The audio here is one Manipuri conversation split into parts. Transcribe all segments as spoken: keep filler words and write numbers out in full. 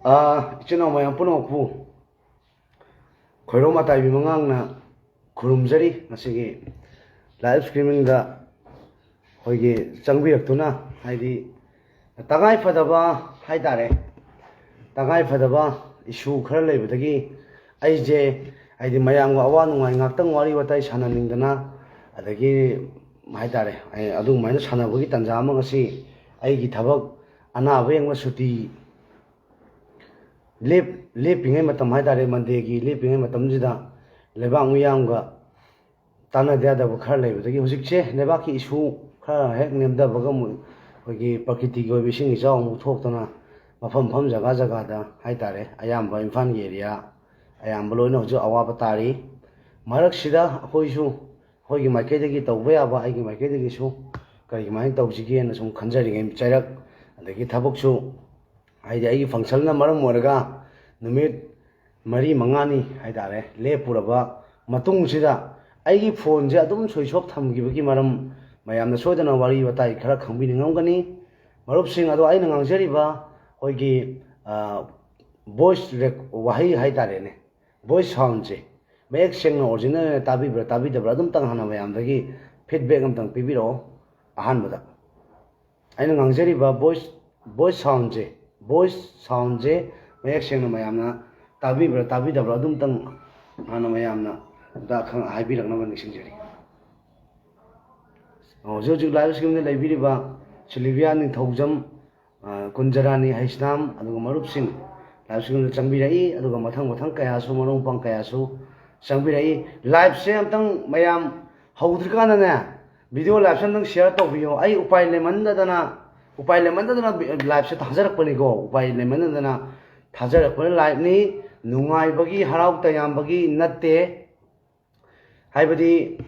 ꯑꯥ, ꯏꯆꯤꯟ ꯏꯅꯥꯎ ꯃꯌꯥꯝ ꯄꯨꯝꯅꯃꯛꯄꯨ ꯈꯣꯏꯔꯣꯝ ꯑꯇꯥꯏꯕꯤ ꯃꯉꯥꯡꯅ ꯈꯨꯔꯨꯝꯖꯔꯤ꯫ ꯉꯁꯤꯒꯤ live streamingꯗ ꯑꯩꯈꯣꯏꯒꯤ ꯆꯪꯕꯤꯔꯛꯇꯨꯅ, ꯍꯥꯏꯗꯤ ꯇꯉꯥꯏ ꯐꯗꯕ ꯍꯥꯏꯇꯥꯔꯦ, ꯇꯉꯥꯏ ꯐꯗꯕ issue ꯈꯔ ꯂꯩꯕꯗꯒꯤ ꯑꯩꯁꯦ, ꯍꯥꯏꯗꯤ ꯃꯌꯥꯝꯒ ꯑꯋꯥ ꯅꯨꯡꯉꯥꯏ ꯉꯥꯛꯇꯪ ꯋꯥꯔꯤ ꯋꯥꯇꯥꯏ ꯁꯥꯟꯅꯅꯤꯡꯗꯅ, ꯑꯗꯒꯤ ꯍꯥꯏꯇꯥꯔꯦ, ꯑꯩ ꯑꯗꯨꯃꯥꯏꯅ ꯁꯥꯟꯅꯕꯒꯤ ꯇꯥꯟꯖꯥ ꯑꯃ ꯉꯁꯤ ꯑꯩꯒꯤ ꯊꯕꯛ ꯑꯅꯥꯕ ꯌꯦꯡꯕ ꯁꯨꯇꯤ ꯂꯦꯞ-, ꯂꯦꯞꯄꯤꯉꯩ ꯃꯇꯝ ꯍꯥꯏꯇꯥꯔꯦ, Mondayꯒꯤ ꯂꯦꯞꯄꯤꯉꯩ ꯃꯇꯝꯁꯤꯗ ꯂꯩꯕꯥꯛ ꯃꯤꯌꯥꯝꯒ ꯇꯥꯟꯅꯗ ꯌꯥꯗꯕ ꯈꯔ ꯂꯩꯕꯗꯒꯤ ꯍꯧꯖꯤꯛꯁꯦ ꯂꯩꯕꯥꯛꯀꯤ issue ꯈꯔ ꯍꯦꯛ ꯅꯦꯝꯊꯕꯒ ꯑꯃꯨꯛ ꯑꯩꯈꯣꯏꯒꯤ ꯄ꯭ꯔꯀꯤꯇꯤꯒꯤ ꯑꯣꯏꯕ ꯏꯁꯤꯡ ꯏꯆꯥꯎ ꯑꯃꯨꯛ ꯊꯣꯛꯇꯅ ꯃꯐꯝ ꯃꯐꯝ ꯖꯒꯥ ꯖꯒꯥꯗ ꯍꯥꯏꯇꯥꯔꯦ, ꯑꯌꯥꯝꯕ ꯏꯝꯐꯥꯜꯒꯤ area ꯑꯌꯥꯝꯕ ꯂꯣꯏꯅ ꯍꯧꯖꯤꯛ ꯑꯋꯥꯕ ꯇꯥꯔꯤ꯫ ꯃꯔꯛꯁꯤꯗ ꯑꯩꯈꯣꯏꯁꯨ ꯑꯩꯈꯣꯏꯒꯤ ꯃꯥꯏꯀꯩꯗꯒꯤ ꯇꯧꯕ ꯌꯥꯕ, ꯑꯩꯒꯤ ꯃꯥꯏꯀꯩꯗꯒꯤꯁꯨ ꯀꯔꯤꯃꯥꯏꯅ ꯇꯧꯁꯤꯒꯦꯅ ꯁꯨꯝ ꯈꯟꯖꯔꯤꯉꯩ ꯆꯩꯔꯛ, ꯑꯗꯒꯤ ꯊꯕꯛꯁꯨ, ꯍꯥꯏꯗꯤ ꯑꯩꯒꯤ functionꯅ ꯃꯔꯝ ꯑꯣꯏꯔꯒ ꯅꯨꯃꯤꯠ ꯃꯔꯤ ꯃꯉꯥꯅꯤ ꯍꯥꯏꯇꯥꯔꯦ ꯂꯦꯞꯄꯨꯔꯕ ꯃꯇꯨꯡꯁꯤꯗ ꯑꯩꯒꯤ phoneꯁꯦ ꯑꯗꯨꯝ switch off ꯊꯝꯈꯤꯕꯒꯤ ꯃꯔꯝ ꯃꯌꯥꯝꯅ ꯁꯣꯏꯗꯅ ꯋꯥꯔꯤ ꯋꯥꯇꯥꯏ ꯈꯔ ꯈꯪꯕꯤꯅꯤꯡꯉꯝꯒꯅꯤ꯫ ꯃꯔꯨꯞꯁꯤꯡ ꯑꯗꯣ, ꯑꯩꯅ ꯉꯥꯡꯖꯔꯤꯕ ꯑꯩꯈꯣꯏꯒꯤ, ꯑ, voice rec-, ꯋꯥꯍꯩ ꯍꯥꯏꯇꯥꯔꯦꯅꯦ, voice soundꯁꯦ ꯃꯌꯦꯛ ꯁꯦꯡꯅ original ꯑꯣꯏꯅ ꯇꯥꯕꯤꯕ꯭ꯔꯥ ꯇꯥꯕꯤꯗꯕ꯭ꯔꯥ ꯑꯗꯨꯝꯇꯪ ꯍꯥꯟꯅ ꯃꯌꯥꯝꯗꯒꯤ feedback ꯑꯝꯇꯪ ꯄꯤꯕꯤꯔꯛꯑꯣ꯫ ꯑꯍꯥꯟꯕꯗ ꯑꯩꯅ ꯉꯥꯡꯖꯔꯤꯕ voice, voice soundꯁꯦ, voice soundꯁꯦ ꯃꯌꯦꯛ ꯁꯦꯡꯅ ꯃꯌꯥꯝꯅ ꯇꯥꯕꯤꯕ꯭ꯔꯥ ꯇꯥꯕꯤꯗꯕ꯭ꯔꯥ ꯑꯗꯨꯝꯇꯪ ꯍꯥꯟꯅ ꯃꯌꯥꯝꯅ ꯑꯝꯇ ꯈꯪ-, ꯍꯥꯏꯕꯤꯔꯛꯅꯕ ꯅꯤꯡꯁꯤꯡꯖꯔꯤ꯫ ꯍꯧꯖꯤꯛ ꯍꯧꯖꯤꯛ live streamꯗ ꯂꯩꯕꯤꯔꯤꯕ ꯁꯤꯂꯤꯕꯤꯌꯥ ꯅꯤꯡꯊꯧꯖꯝ, ꯑ, ꯀꯨꯟꯖꯔꯥꯅꯤ ꯍꯩꯁꯅꯥꯝ, ꯑꯗꯨꯒ ꯃꯔꯨꯞꯁꯤꯡ live streamꯗ ꯆꯪꯕꯤꯔꯛꯏ, ꯑꯗꯨꯒ ꯃꯊꯪ ꯃꯊꯪ ꯀꯌꯥꯁꯨ, ꯃꯔꯨꯞ ꯃꯄꯥꯡ ꯀꯌꯥꯁꯨ ꯆꯪꯕꯤꯔꯛꯏ꯫ Liveꯁꯦ ꯑꯝꯇꯪ ꯃꯌꯥꯝ ꯍꯧꯗ꯭ꯔꯤꯀꯥꯟꯗꯅꯦ, video liveꯁꯦ ꯑꯝꯇꯪ share ꯇꯧꯕꯤꯌꯣ꯫ ꯑꯩ ꯎꯄꯥꯏ ꯂꯩꯃꯟꯗꯗꯅ, ꯎꯄꯥꯏ ꯂꯩꯃꯟꯗꯗꯅ liveꯁꯦ ꯊꯥꯖꯔꯛꯄꯅꯤꯀꯣ, ꯎꯄꯥꯏ ꯂꯩꯃꯟꯗꯗꯅ ꯊꯥꯖꯔꯛꯄꯅ liveꯅꯤ꯫ ꯅꯨꯡꯉꯥꯏꯕꯒꯤ, ꯍꯔꯥꯎ ꯇꯌꯥꯝꯕꯒꯤ ꯅꯠꯇꯦ꯫ ꯍꯥꯏꯕꯗꯤ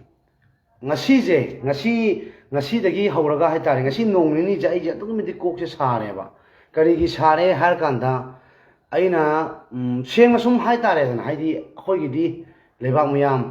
ꯉꯁꯤꯁꯦ, ꯉꯁꯤ, ꯉꯁꯤꯗꯒꯤ ꯍꯧꯔꯒ ꯍꯥꯏꯇꯥꯔꯦ, ꯉꯁꯤ ꯅꯣꯡ ꯅꯤꯅꯤꯁꯦ ꯑꯩꯁꯦ ꯑꯗꯨꯛꯀꯤ ꯃꯇꯤꯛ ꯀꯣꯛꯁꯦ ꯁꯥꯔꯦꯕ꯫ ꯀꯔꯤꯒꯤ ꯁꯥꯔꯦ ꯍꯥꯏꯔ ꯀꯥꯟꯗ, ꯑꯩꯅ, ꯎꯝ, ꯁꯦꯡꯅ ꯁꯨꯝ ꯍꯥꯏꯇꯥꯔꯦꯗꯅ, ꯍꯥꯏꯗꯤ ꯑꯩꯈꯣꯏꯒꯤꯗꯤ ꯂꯩꯕꯥꯛ ꯃꯤꯌꯥꯝ,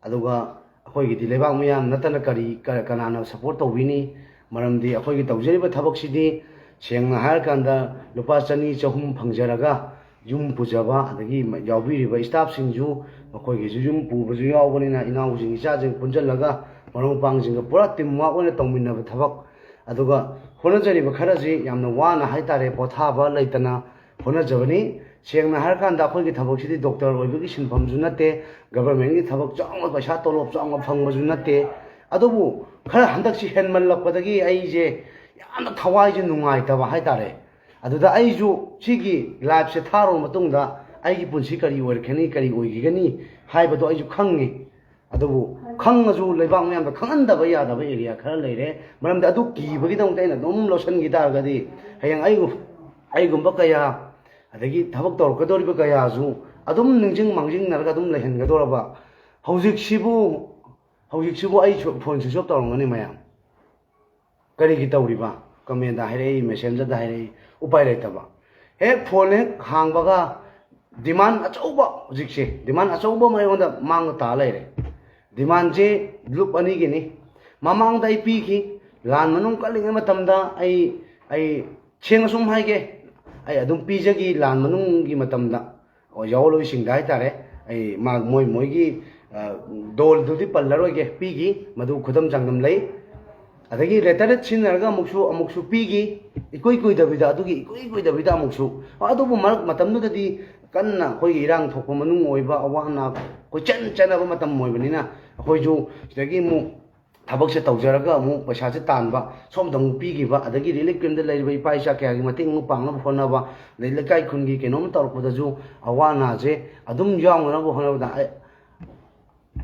ꯑꯗꯨꯒ ꯑꯩꯈꯣꯏꯒꯤꯗꯤ ꯂꯩꯕꯥꯛ ꯃꯤꯌꯥꯝ ꯅꯠꯇꯅ ꯀꯔꯤ, ꯀ-, ꯀꯅꯥꯅ support ꯇꯧꯕꯤꯅꯤ? ꯃꯔꯝꯗꯤ ꯑꯩꯈꯣꯏꯒꯤ ꯇꯧꯖꯔꯤꯕ ꯊꯕꯛꯁꯤꯗꯤ ꯁꯦꯡꯅ ꯍꯥꯏꯔꯀꯥꯟꯗ ꯂꯨꯄꯥ ꯆꯅꯤ ꯆꯍꯨꯝ ꯐꯪꯖꯔꯒ ꯌꯨꯝ ꯄꯨꯖꯕ, ꯑꯗꯒꯤ ꯌꯥꯎꯕꯤꯔꯤꯕ staffꯁꯤꯡꯁꯨ, ꯃꯈꯣꯏꯒꯤꯁꯨ ꯌꯨꯝ ꯄꯨꯕꯁꯨ ꯌꯥꯎꯕꯅꯤꯅ, ꯏꯅꯥꯎꯁꯤꯡ ꯏꯆꯥꯁꯤꯡ ꯄꯨꯟꯁꯤꯜꯂꯒ ꯃꯔꯨꯞ ꯃꯄꯥꯡꯁꯤꯡꯒ ꯄꯨꯔꯥ team work ꯑꯣꯏꯅ ꯇꯧꯃꯤꯟꯅꯕ ꯊꯕꯛ꯫ ꯑꯗꯨꯒ ꯍꯣꯠꯅꯖꯔꯤꯕ ꯈꯔꯁꯤ ꯌꯥꯝꯅ ꯋꯥꯅ ꯍꯥꯏꯇꯥꯔꯦ, ꯄꯣꯊꯥꯕ ꯂꯩꯇꯅ ꯍꯣꯠꯅꯖꯕꯅꯤ꯫ ꯁꯦꯡꯅ ꯍꯥꯏꯔꯀꯥꯟꯗ ꯑꯩꯈꯣꯏꯒꯤ ꯊꯕꯛꯁꯤꯗꯤ doctor ꯑꯣꯏꯕꯒꯤ ꯁꯤꯟꯐꯝꯁꯨ ꯅꯠꯇꯦ, governmentꯀꯤ ꯊꯕꯛ ꯆꯥꯎꯅ, ꯄꯩꯁꯥ ꯇꯣꯂꯣꯞ ꯆꯥꯎꯅ ꯐꯪꯕꯁꯨ ꯅꯠꯇꯦ꯫ ꯑꯗꯨꯕꯨ ꯈꯔ ꯍꯟꯗꯛꯁꯤ ꯍꯦꯟꯃꯜꯂꯛꯄꯗꯒꯤ ꯑꯩꯁꯦ ꯌꯥꯝꯅ ꯊꯋꯥꯏꯁꯦ ꯅꯨꯡꯉꯥꯏꯇꯕ ꯍꯥꯏꯇꯥꯔꯦ꯫ ꯑꯗꯨꯗ ꯑꯩꯁꯨ ꯁꯤꯒꯤ liveꯁꯦ ꯊꯥꯔꯨꯔ ꯃꯇꯨꯡꯗ ꯑꯩꯒꯤ ꯄꯨꯟꯁꯤ ꯀꯔꯤ ꯑꯣꯏꯔꯛꯀꯅꯤ, ꯀꯔꯤ ꯑꯣꯏꯈꯤꯒꯅꯤ ꯍꯥꯏꯕꯗꯣ ꯑꯩꯁꯨ ꯈꯪꯉꯤ꯫ ꯑꯗꯨꯕꯨ ꯈꯪꯉꯁꯨ ꯂꯩꯕꯥꯛ ꯃꯌꯥꯝꯗ ꯈꯪꯍꯟꯗꯕ ꯌꯥꯗꯕ area ꯈꯔ ꯂꯩꯔꯦ꯫ ꯃꯔꯝꯗꯤ ꯑꯗꯨ ꯀꯤꯕꯒꯤꯗꯃꯛꯇ ꯑꯩꯅ ꯑꯗꯨꯝ ꯂꯧꯁꯤꯟꯈꯤ ꯇꯥꯔꯒꯗꯤ ꯍꯌꯦꯡ ꯑꯩꯒꯨꯝ-, ꯑꯩꯒꯨꯝꯕ ꯀꯌꯥ, ꯑꯗꯒꯤ ꯊꯕꯛ ꯇꯧꯔꯛꯀꯗꯧꯔꯤꯕ ꯀꯌꯥꯁꯨ ꯑꯗꯨꯝ ꯅꯤꯡꯁꯤꯡ ꯃꯥꯡꯖꯤꯡꯅꯔꯒ ꯑꯗꯨꯝ ꯂꯩꯍꯟꯒꯗꯧꯔꯕ꯫ ꯍꯧꯖꯤꯛꯁꯤꯕꯨ, ꯍꯧꯖꯤꯛꯁꯤꯕꯨ ꯑꯩ ꯁꯨ-, phone switch off ꯇꯧꯔꯝꯒꯅꯤ ꯃꯌꯥꯝ꯫ ꯀꯔꯤꯒꯤ ꯇꯧꯔꯤꯕ? Commentꯗ ꯍꯥꯏꯔꯛꯏ, messengerꯗ ꯍꯥꯏꯔꯛꯏ, ꯎꯄꯥꯏ ꯂꯩꯇꯕ꯫ ꯍꯦꯛ phone ꯍꯦꯛ ꯍꯥꯡꯕꯒ demand ꯑꯆꯧꯕ, ꯍꯧꯖꯤꯛꯁꯦ demand ꯑꯆꯧꯕ ꯑꯃ ꯑꯩꯉꯣꯟꯗ ꯃꯥꯡꯗ ꯇꯥ ꯂꯩꯔꯦ꯫ Demandꯁꯦ ꯂꯨꯞ ꯑꯅꯤꯒꯤꯅꯤ꯫ ꯃꯃꯥꯡꯗ ꯑꯩ ꯄꯤꯈꯤ, ꯂꯥꯟ ꯃꯅꯨꯡ ꯀꯜꯂꯤꯉꯩ ꯃꯇꯝꯗ ꯑꯩ, ꯑꯩ ꯁꯦꯡꯅ ꯁꯨꯝ ꯍꯥꯏꯒꯦ, ꯑꯩ ꯑꯗꯨꯝ ꯄꯤꯖꯈꯤ ꯂꯥꯟ ꯃꯅꯨꯡꯒꯤ ꯃꯇꯝꯗ꯫ ꯑꯣ, ꯌꯥꯑꯣꯟꯂꯣꯏꯁꯤꯡꯗ ꯍꯥꯏꯇꯥꯔꯦ, ꯑꯩ ꯃꯥ-, ꯃꯣꯏ ꯃꯣꯏꯒꯤ, ꯑ, ꯗꯣꯜꯗꯨꯗꯤ ꯄꯜꯂꯔꯣꯏꯒꯦ, ꯄꯤꯈꯤ, ꯃꯗꯨ ꯈꯨꯗꯝ ꯆꯥꯡꯗꯝ ꯂꯩ꯫ ꯑꯗꯒꯤ rhetoric ꯁꯤꯖꯤꯟꯅꯔꯒ ꯑꯃꯨꯛꯁꯨ, ꯑꯃꯨꯛꯁꯨ ꯄꯤꯈꯤ, ꯏꯀꯨꯏ ꯀꯨꯏꯗꯕꯤꯗ, ꯑꯗꯨꯒꯤ ꯏꯀꯨꯏ ꯀꯨꯏꯗꯕꯤꯗ ꯑꯃꯨꯛꯁꯨ꯫ ꯑꯗꯨꯕꯨ ꯃꯔꯛ ꯃꯇꯝꯗꯨꯗꯗꯤ ꯀꯟꯅ ꯑꯩꯈꯣꯏꯒꯤ ꯏꯔꯥꯡ ꯊꯣꯛꯄ ꯃꯅꯨꯡ ꯑꯣꯏꯕ, ꯑꯋꯥ ꯑꯅꯥ ꯀꯣꯏꯆꯦꯟ ꯆꯦꯟꯅꯕ ꯃꯇꯝ ꯑꯣꯏꯕꯅꯤꯅ, ꯑꯩꯈꯣꯏꯁꯨ ꯁꯤꯗꯒꯤ ꯑꯃꯨꯛ ꯊꯕꯛꯁꯦ ꯇꯧꯖꯔꯒ ꯑꯃꯨꯛ ꯄꯩꯁꯥꯁꯦ ꯇꯥꯟꯕ, ꯁꯣꯝꯗ ꯑꯃꯨꯛ ꯄꯤꯈꯤꯕ, ꯑꯗꯒꯤ relief campꯇ ꯂꯩꯔꯤꯕ ꯏꯄꯥ ꯏꯆꯥ ꯀꯌꯥꯒꯤ ꯃꯇꯦꯡ ꯑꯃꯨꯛ ꯄꯥꯡꯅꯕ ꯍꯣꯠꯅꯕ, ꯑꯗꯩ ꯂꯩꯀꯥꯏ ꯈꯨꯟꯒꯤ ꯀꯩꯅꯣꯝ ꯇꯧꯔꯛꯄꯗꯁꯨ ꯑꯋꯥ ꯑꯅꯥꯁꯦ ꯑꯗꯨꯝ ꯌꯥꯎꯅꯅꯕ ꯍꯣꯠꯅꯕꯗ ꯑꯩ,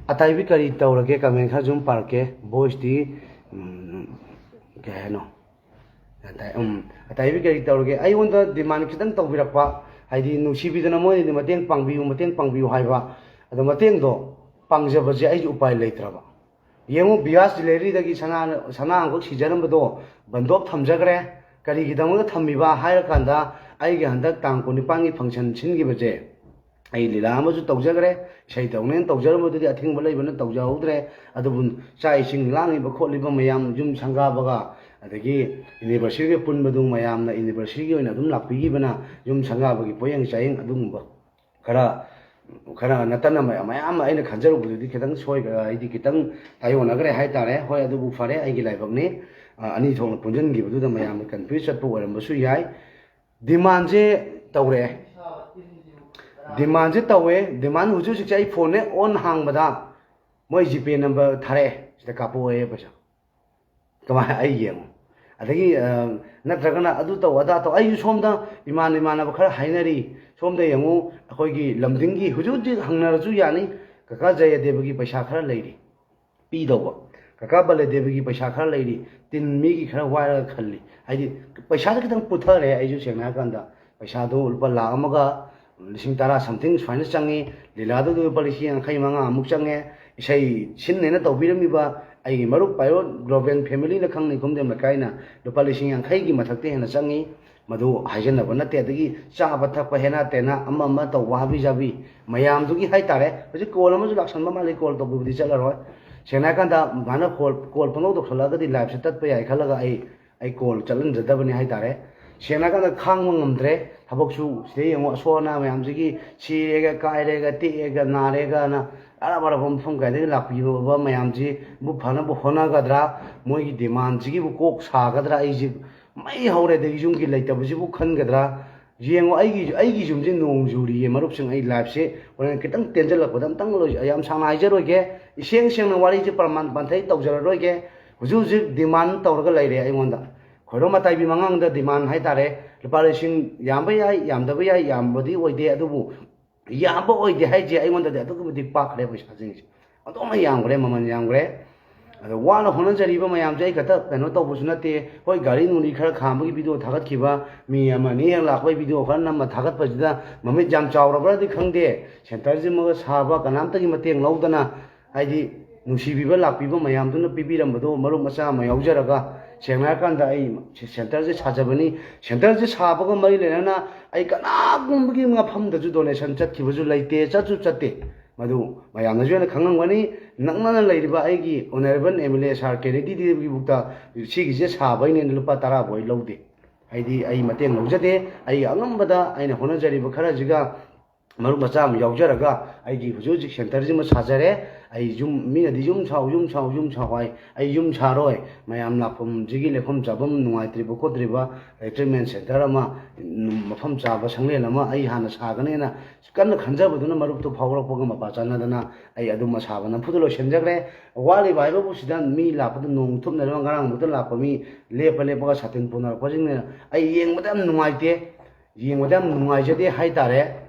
ꯑꯇꯥꯏꯕꯤ ꯀꯔꯤ ꯇꯧꯔꯒꯦ? Comment ꯈꯔꯁꯨ ꯑꯗꯨꯝ ꯄꯥꯔꯛꯀꯦ꯫ Voiceꯇꯤ, ꯎꯝ, ꯀꯩ ꯍꯥꯏꯅꯣ? ꯑꯇꯥꯏ-, ꯎꯝ, ꯑꯇꯥꯏꯕꯤ ꯀꯔꯤ ꯇꯧꯔꯒꯦ? ꯑꯩꯉꯣꯟꯗ demand ꯈꯤꯇꯪ ꯇꯧꯕꯤꯔꯛꯄ, ꯍꯥꯏꯗꯤ ꯅꯨꯡꯁꯤꯕꯤꯗꯅ ꯃꯣꯏꯅꯗꯤ ꯃꯇꯦꯡ ꯄꯥꯡꯕꯤꯌꯨ, ꯃꯇꯦꯡ ꯄꯥꯡꯕꯤꯌꯨ ꯍꯥꯏꯕ, ꯑꯗꯣ ꯃꯇꯦꯡꯗꯣ ꯄꯥꯡꯖꯕꯁꯦ ꯑꯩꯁꯨ ꯎꯄꯥꯏ ꯂꯩꯇ꯭ꯔꯕ꯫ ꯌꯦꯡꯉꯨ, ꯕꯤꯌꯥꯁ ꯖ꯭ꯋꯦꯂꯔꯤꯗꯒꯤ ꯁꯅꯥ, ꯁꯅꯥ ꯑꯃꯈꯛ ꯁꯤꯖꯔꯝꯕꯗꯣ ꯕꯟꯗꯣꯞ ꯊꯝꯖꯈ꯭ꯔꯦ꯫ ꯀꯔꯤꯒꯤꯗꯃꯛꯇ ꯊꯝꯃꯤꯕ ꯍꯥꯏꯔꯀꯥꯟꯗ, ꯑꯩꯒꯤ ꯍꯟꯗꯛ ꯇꯥꯡ ꯀꯨꯟꯅꯤꯄꯥꯟꯒꯤ function ꯁꯤꯟꯈꯤꯕꯁꯦ, ꯑꯩ ꯂꯤꯂꯥ ꯑꯃꯁꯨ ꯇꯧꯖꯈ꯭ꯔꯦ꯫ ꯏꯁꯩ ꯇꯧꯅꯦꯅ ꯇꯧꯖꯔꯝꯕꯗꯨꯗꯤ ꯑꯊꯤꯡꯕ ꯂꯩꯕꯅ ꯇꯧꯖꯍꯧꯗ꯭ꯔꯦ꯫ ꯑꯗꯨꯕꯨ ꯆꯥꯛ ꯏꯁꯤꯡ ꯂꯥꯡꯉꯤꯕ ꯈꯣꯠꯂꯤꯕ ꯃꯌꯥꯝ, ꯌꯨꯝ ꯁꯪꯒꯥꯕꯒ, ꯑ, ꯑꯗꯒꯤ universityꯒ ꯄꯨꯟꯕꯗꯨ ꯃꯌꯥꯝꯅ universityꯒꯤ ꯑꯣꯏꯅ ꯑꯗꯨꯝ ꯂꯥꯛꯄꯤꯈꯤꯕꯅ ꯌꯨꯝ ꯁꯪꯒꯥꯕꯒꯤ ꯄꯣꯌꯦꯡ ꯆꯥꯌꯦꯡ ꯑꯗꯨꯒꯨꯝꯕ ꯈꯔ ꯈꯔ ꯅꯠꯇꯅ ꯃꯌꯥꯝ ꯃꯌꯥꯝ ꯑꯃ ꯑꯩꯅ ꯈꯟꯖꯔꯨꯕꯗꯨꯗꯤ ꯈꯤꯇꯪ ꯁꯣꯏꯈ꯭ꯔꯦ, ꯍꯥꯏꯗꯤ ꯈꯤꯇꯪ ꯇꯥꯏꯌꯣꯟꯅꯈ꯭ꯔꯦ ꯍꯥꯏꯇꯥꯔꯦ꯫ ꯍꯣꯏ, ꯑꯗꯨꯕꯨ ꯐꯔꯦ, ꯑꯩꯒꯤ ꯂꯥꯏꯕꯛꯅꯤ꯫ ꯑ, ꯑꯅꯤ ꯊꯣꯛꯅ ꯄꯨꯟꯁꯤꯟꯈꯤꯕꯗꯨꯗ ꯃꯌꯥꯝꯅ confuse ꯆꯠꯄ ꯑꯣꯏꯔꯝꯕꯁꯨ ꯌꯥꯏ꯫ Demandꯁꯦ ꯇꯧꯔꯛꯑꯦ꯫ Demandꯁꯦ ꯇꯧꯋꯦ꯫ Demand ꯍꯧꯖꯤꯛ ꯍꯧꯖꯤꯛꯁꯦ ꯑꯩ ꯐꯣꯟ ꯍꯦꯛ on ꯍꯥꯡꯕꯗ ꯃꯣꯏ GPay number ꯊꯥꯔꯛꯑꯦ, "ꯁꯤꯗ ꯀꯥꯞꯄꯛꯑꯣꯌꯦ ꯄꯩꯁꯥ"꯫ ꯀꯃꯥꯏꯅ, ꯑꯩ ꯌꯦꯡꯉꯨ꯫ ꯑꯗꯒꯤ ꯑ, ꯅꯠꯇ꯭ꯔꯒꯅ ꯑꯗꯨ ꯇꯧ ꯑꯗꯥ ꯇꯧ, ꯑꯩꯁꯨ ꯁꯣꯝꯗ ꯏꯃꯥꯟ ꯏꯃꯥꯟꯅꯕ ꯈꯔ ꯍꯥꯏꯅꯔꯤ꯫ ꯁꯣꯝꯗ ꯌꯦꯡꯉꯨ, ꯑꯩꯈꯣꯏꯒꯤ ꯂꯝꯗꯤꯡꯒꯤ ꯍꯧꯖꯤꯛ ꯍꯧꯖꯤꯛ ꯍꯪꯅꯔꯁꯨ ꯌꯥꯅꯤ, ꯀꯀꯥ ꯖꯌꯗꯦꯕꯒꯤ ꯄꯩꯁꯥ ꯈꯔ ꯂꯩꯔꯤ ꯄꯤꯗꯧꯕ, ꯀꯀꯥ ꯕꯂꯗꯦꯕꯒꯤ ꯄꯩꯁꯥ ꯈꯔ ꯂꯩꯔꯤ, ꯇꯤꯟ ꯃꯤꯒꯤ ꯈꯔ ꯋꯥꯏꯔꯒ ꯈꯜꯂꯤ꯫ ꯍꯥꯏꯗꯤ ꯄꯩꯁꯥꯁꯦ ꯈꯤꯇꯪ ꯄꯨꯊꯔꯦ꯫ ꯑꯩꯁꯨ ꯁꯦꯡꯅ ꯍꯥꯏꯔꯀꯥꯟꯗ ꯄꯩꯁꯥꯗꯣ ꯂꯨꯄꯥ ꯂꯥꯈ ꯑꯃꯒ ꯂꯤꯁꯤꯡ ꯇꯔꯥ something ꯁꯨꯃꯥꯏꯅ ꯆꯪꯉꯤ꯫ ꯂꯤꯂꯥꯗꯨꯗ ꯂꯨꯄꯥ ꯂꯤꯁꯤꯡ ꯌꯥꯡꯈꯩ ꯃꯉꯥꯃꯨꯛ ꯆꯪꯉꯦ꯫ ꯏꯁꯩ ꯁꯤꯟꯅꯦꯅ ꯇꯧꯕꯤꯔꯝꯃꯤꯕ ꯑꯩꯒꯤ ꯃꯔꯨꯞ ꯄꯥꯏꯔꯣꯠ ꯒ꯭ꯂꯣꯕꯦꯜ ꯐꯦꯃꯤꯂꯤꯅ ꯈꯪꯅꯩ, ꯈꯨꯝꯗꯦꯝ ꯂꯩꯀꯥꯏꯅ ꯂꯨꯄꯥ ꯂꯤꯁꯤꯡ ꯌꯥꯡꯈꯩꯒꯤ ꯃꯊꯛꯇ ꯍꯦꯟꯅ ꯆꯪꯉꯤ꯫ ꯃꯗꯨ ꯍꯥꯏꯖꯟꯅꯕ ꯅꯠꯇꯦ꯫ ꯑꯗꯒꯤ ꯆꯥꯕ ꯊꯛꯄ, ꯍꯦꯅꯥ ꯇꯦꯅꯥ, ꯑꯃ ꯑꯃ ꯇꯧꯕ, ꯍꯥꯕꯤ ꯖꯥꯕꯤ ꯃꯌꯥꯝꯗꯨꯒꯤ ꯍꯥꯏꯇꯥꯔꯦ꯫ ꯍꯧꯖꯤꯛ call ꯑꯃꯁꯨ ꯂꯥꯛꯁꯟꯕ ꯃꯥꯜꯂꯤ, call ꯇꯧꯕꯕꯨꯗꯤ ꯆꯠꯂꯔꯣꯏ꯫ ꯁꯦꯡꯅ ꯍꯥꯏꯔꯀꯥꯟꯗ ꯑꯗꯨꯃꯥꯏꯅ call, call ꯄꯪꯇꯧ ꯇꯧꯁꯜꯂꯛꯑꯒꯗꯤ liveꯁꯦ ꯇꯠꯄ ꯌꯥꯏ ꯈꯜꯂꯒ ꯑꯩ ꯑꯩ call ꯆꯠꯍꯟꯖꯗꯕꯅꯤ ꯍꯥꯏꯇꯥꯔꯦ꯫ ꯁꯦꯡꯅ ꯍꯥꯏꯔꯀꯥꯟꯗ ꯈꯥꯡꯕ ꯉꯝꯗ꯭ꯔꯦ꯫ ꯊꯕꯛꯁꯨ ꯁꯤꯗ ꯌꯦꯡꯉꯣ, ꯑꯁꯣꯛ ꯑꯅꯥ ꯃꯌꯥꯝꯁꯤꯒꯤ ꯁꯤꯔꯦꯒ, ꯀꯥꯏꯔꯦꯒ, ꯇꯦꯛꯑꯦꯒ, ꯅꯥꯔꯦꯒꯅ ꯑꯔꯥꯞ ꯑꯔꯥꯞꯄ ꯃꯐꯝ ꯀꯥꯏꯗꯒꯤ ꯂꯥꯛꯄꯤꯕ ꯃꯌꯥꯝꯁꯤꯕꯨ ꯐꯅꯕ ꯍꯣꯠꯅꯒꯗ꯭ꯔꯥ? ꯃꯣꯏꯒꯤ demandꯁꯤꯒꯤꯕꯨ ꯀꯣꯛ ꯁꯥꯒꯗ꯭ꯔꯥ? ꯑꯩꯁꯦ ꯃꯩ ꯍꯧꯔꯦ, ꯑꯗꯒꯤ ꯌꯨꯝꯒꯤ ꯂꯩꯇꯕꯁꯤꯕꯨ ꯈꯟꯒꯗ꯭ꯔꯥ? ꯌꯦꯡꯉꯣ, ꯑꯩꯒꯤ, ꯑꯩꯒꯤ ꯌꯨꯝꯁꯦ ꯅꯣꯡ ꯆꯨꯔꯤꯌꯦ, ꯃꯔꯨꯞꯁꯤꯡ꯫ ꯑꯩ liveꯁꯦ ꯍꯣꯔꯦꯟ ꯈꯤꯇꯪ ꯇꯦꯟꯖꯜꯂꯛꯄꯗ ꯑꯝꯇꯪ ꯂꯣꯏ-, ꯌꯥꯝ ꯁꯥꯡꯅ ꯍꯥꯏꯖꯔꯣꯏꯒꯦ, ꯏꯁꯦꯡ ꯁꯦꯡꯅ ꯋꯥꯔꯤꯁꯦ ꯄ꯭ꯔꯃꯥꯟ ꯄꯥꯟꯊꯩ ꯇꯧꯖꯔꯔꯣꯏꯒꯦ꯫ ꯍꯧꯖꯤꯛ ꯍꯧꯖꯤꯛ demand ꯇꯧꯔꯒ ꯂꯩꯔꯦ ꯑꯩꯉꯣꯟꯗ꯫ ꯈꯣꯏꯔꯣ ꯃꯇꯥꯏꯕꯤ ꯃꯉꯥꯡꯗ demand ꯍꯥꯏꯇꯥꯔꯦ, ꯂꯨꯄꯥ ꯂꯤꯁꯤꯡ, ꯌꯥꯝꯕ ꯌꯥꯏ, ꯌꯥꯝꯗꯕ ꯌꯥꯏ, ꯌꯥꯝꯕꯗꯤ ꯑꯣꯏꯗꯦ, ꯑꯗꯨꯕꯨ ꯌꯥꯝꯕ ꯑꯣꯏꯗꯦ ꯍꯥꯏꯁꯦ ꯑꯩꯉꯣꯟꯗꯗꯤ ꯑꯗꯨꯛꯀꯤ ꯃꯇꯤꯛ ꯄꯥꯛꯈ꯭ꯔꯦ ꯄꯩꯁꯥꯁꯤꯡꯁꯦ꯫ ꯑꯣꯟꯊꯣꯛꯅ ꯌꯥꯝꯈ꯭ꯔꯦ, ꯃꯃꯜ ꯌꯥꯝꯈ꯭ꯔꯦ꯫ ꯑꯗꯣ ꯋꯥꯅ ꯍꯣꯠꯅꯖꯔꯤꯕ ꯃꯌꯥꯝꯁꯦ ꯑꯩ ꯈꯛꯇ ꯀꯩꯅꯣ ꯇꯧꯕꯁꯨ ꯅꯠꯇꯦ꯫ ꯍꯣꯏ, ꯒꯥꯔꯤ ꯅꯨꯡꯂꯤ ꯈꯔ ꯈꯥꯝꯕꯒꯤ video ꯊꯥꯒꯠꯈꯤꯕ, ꯃꯤ ꯑꯃ ꯑꯅꯤ ꯍꯦꯛ ꯂꯥꯛꯄꯒꯤ video ꯈꯔ ꯅꯝꯃ ꯊꯥꯒꯠꯄꯁꯤꯗ ꯃꯃꯤꯠ ꯌꯥꯝ ꯆꯥꯎꯔꯕ꯭ꯔꯗꯤ ꯈꯪꯗꯦ, centreꯁꯤꯃꯒ ꯁꯥꯕ ꯀꯅꯥꯝꯇꯒꯤ ꯃꯇꯦꯡ ꯂꯧꯗꯅ, ꯍꯥꯏꯗꯤ ꯅꯨꯡꯁꯤꯕꯤꯕ ꯂꯥꯛꯄꯤꯕ ꯃꯌꯥꯝꯗꯨꯅ ꯄꯤꯕꯤꯔꯝꯕꯗꯣ ꯃꯔꯨꯞ ꯃꯆꯥ ꯑꯃ ꯌꯥꯎꯖꯔꯒ, ꯁꯦꯡꯅ ꯍꯥꯏꯔꯀꯥꯟꯗ ꯑꯩ centreꯁꯦ ꯁꯥꯖꯕꯅꯤ꯫ Centreꯁꯦ ꯁꯥꯕꯒ ꯃꯔꯤ ꯂꯩꯅꯅ ꯑꯩ ꯀꯅꯥꯒꯨꯝꯕꯒꯤ ꯃꯐꯝꯗꯁꯨ donation ꯆꯠꯈꯤꯕꯁꯨ ꯂꯩꯇꯦ, ꯆꯠꯁꯨ ꯆꯠꯇꯦ꯫ ꯃꯗꯨ ꯃꯌꯥꯝꯅꯁꯨ ꯍꯦꯟꯅ ꯈꯪꯉꯝꯒꯅꯤ꯫ ꯅꯛꯅꯅ ꯂꯩꯔꯤꯕ ꯑꯩꯒꯤ Honourable M L A Sir Kennedy ꯗꯦꯕꯒꯤꯕꯨꯛꯇ ꯁꯤꯒꯤꯁꯦ ꯁꯥꯕꯩꯅꯦꯅ ꯂꯨꯄꯥ ꯇꯔꯥꯕꯨ ꯑꯩ ꯂꯧꯗꯦ꯫ ꯍꯥꯏꯗꯤ ꯑꯩ ꯃꯇꯦꯡ ꯂꯧꯖꯗꯦ꯫ ꯑꯩ ꯑꯉꯝꯕꯗ ꯑꯩꯅ ꯍꯣꯠꯅꯖꯔꯤꯕ ꯈꯔꯁꯤꯒ ꯃꯔꯨꯞ ꯃꯆꯥ ꯑꯃ ꯌꯥꯎꯖꯔꯒ ꯑꯩꯒꯤ ꯍꯧꯖꯤꯛ ꯍꯧꯖꯤꯛ centre ꯁꯤꯃ ꯁꯥꯖꯔꯦ꯫ ꯑꯩ ꯌꯨꯝ, ꯃꯤꯅꯗꯤ "ꯌꯨꯝ ꯁꯥꯎ, ꯌꯨꯝ ꯁꯥꯎ, ꯌꯨꯝ ꯁꯥꯎ" ꯍꯥꯏ꯫ ꯑꯩ ꯌꯨꯝ ꯁꯥꯔꯣꯏ꯫ ꯃꯌꯥꯝ ꯂꯥꯛꯐꯝꯁꯤꯒꯤ ꯂꯦꯛꯐꯝ ꯆꯥꯐꯝ ꯅꯨꯡꯉꯥꯏꯇ꯭ꯔꯤꯕ ꯈꯣꯠꯇ꯭ꯔꯤꯕ, treatment centre ꯑꯃ, ꯃꯐꯝ ꯆꯥꯕ ꯁꯪꯂꯦꯟ ꯑꯃ ꯑꯩ ꯍꯥꯟꯅ ꯁꯥꯒꯅꯦꯅ ꯀꯟꯅ ꯈꯟꯖꯕꯗꯨꯅ ꯃꯔꯨꯞꯇꯨ ꯐꯥꯎꯔꯛꯄꯒ ꯃꯄꯥ ꯆꯥꯟꯅꯗꯅ ꯑꯩ ꯑꯗꯨꯝ ꯑꯁꯥꯕ ꯅꯝꯐꯨꯗ ꯂꯣꯏꯁꯤꯟꯖꯈ꯭ꯔꯦ꯫ ꯋꯥꯠꯂꯤꯕ ꯍꯥꯏꯕꯕꯨ ꯁꯤꯗ ꯃꯤ ꯂꯥꯛꯄꯗ ꯅꯣꯡ ꯊꯨꯞꯅꯔꯒ ꯉꯔꯥꯡ ꯃꯛꯇ ꯂꯥꯛꯄ ꯃꯤ ꯂꯦꯞꯄ ꯂꯦꯞꯄꯒ ꯁꯥꯇꯤꯟ ꯄꯨꯅꯔꯛꯄꯁꯤꯡꯅ ꯑꯩ ꯌꯦꯡꯕꯗ ꯌꯥꯝ ꯅꯨꯡꯉꯥꯏꯇꯦ꯫ ꯌꯦꯡꯕꯗ ꯌꯥꯝ ꯅꯨꯡꯉꯥꯏꯖꯗꯦ ꯍꯥꯏꯇꯥꯔꯦ꯫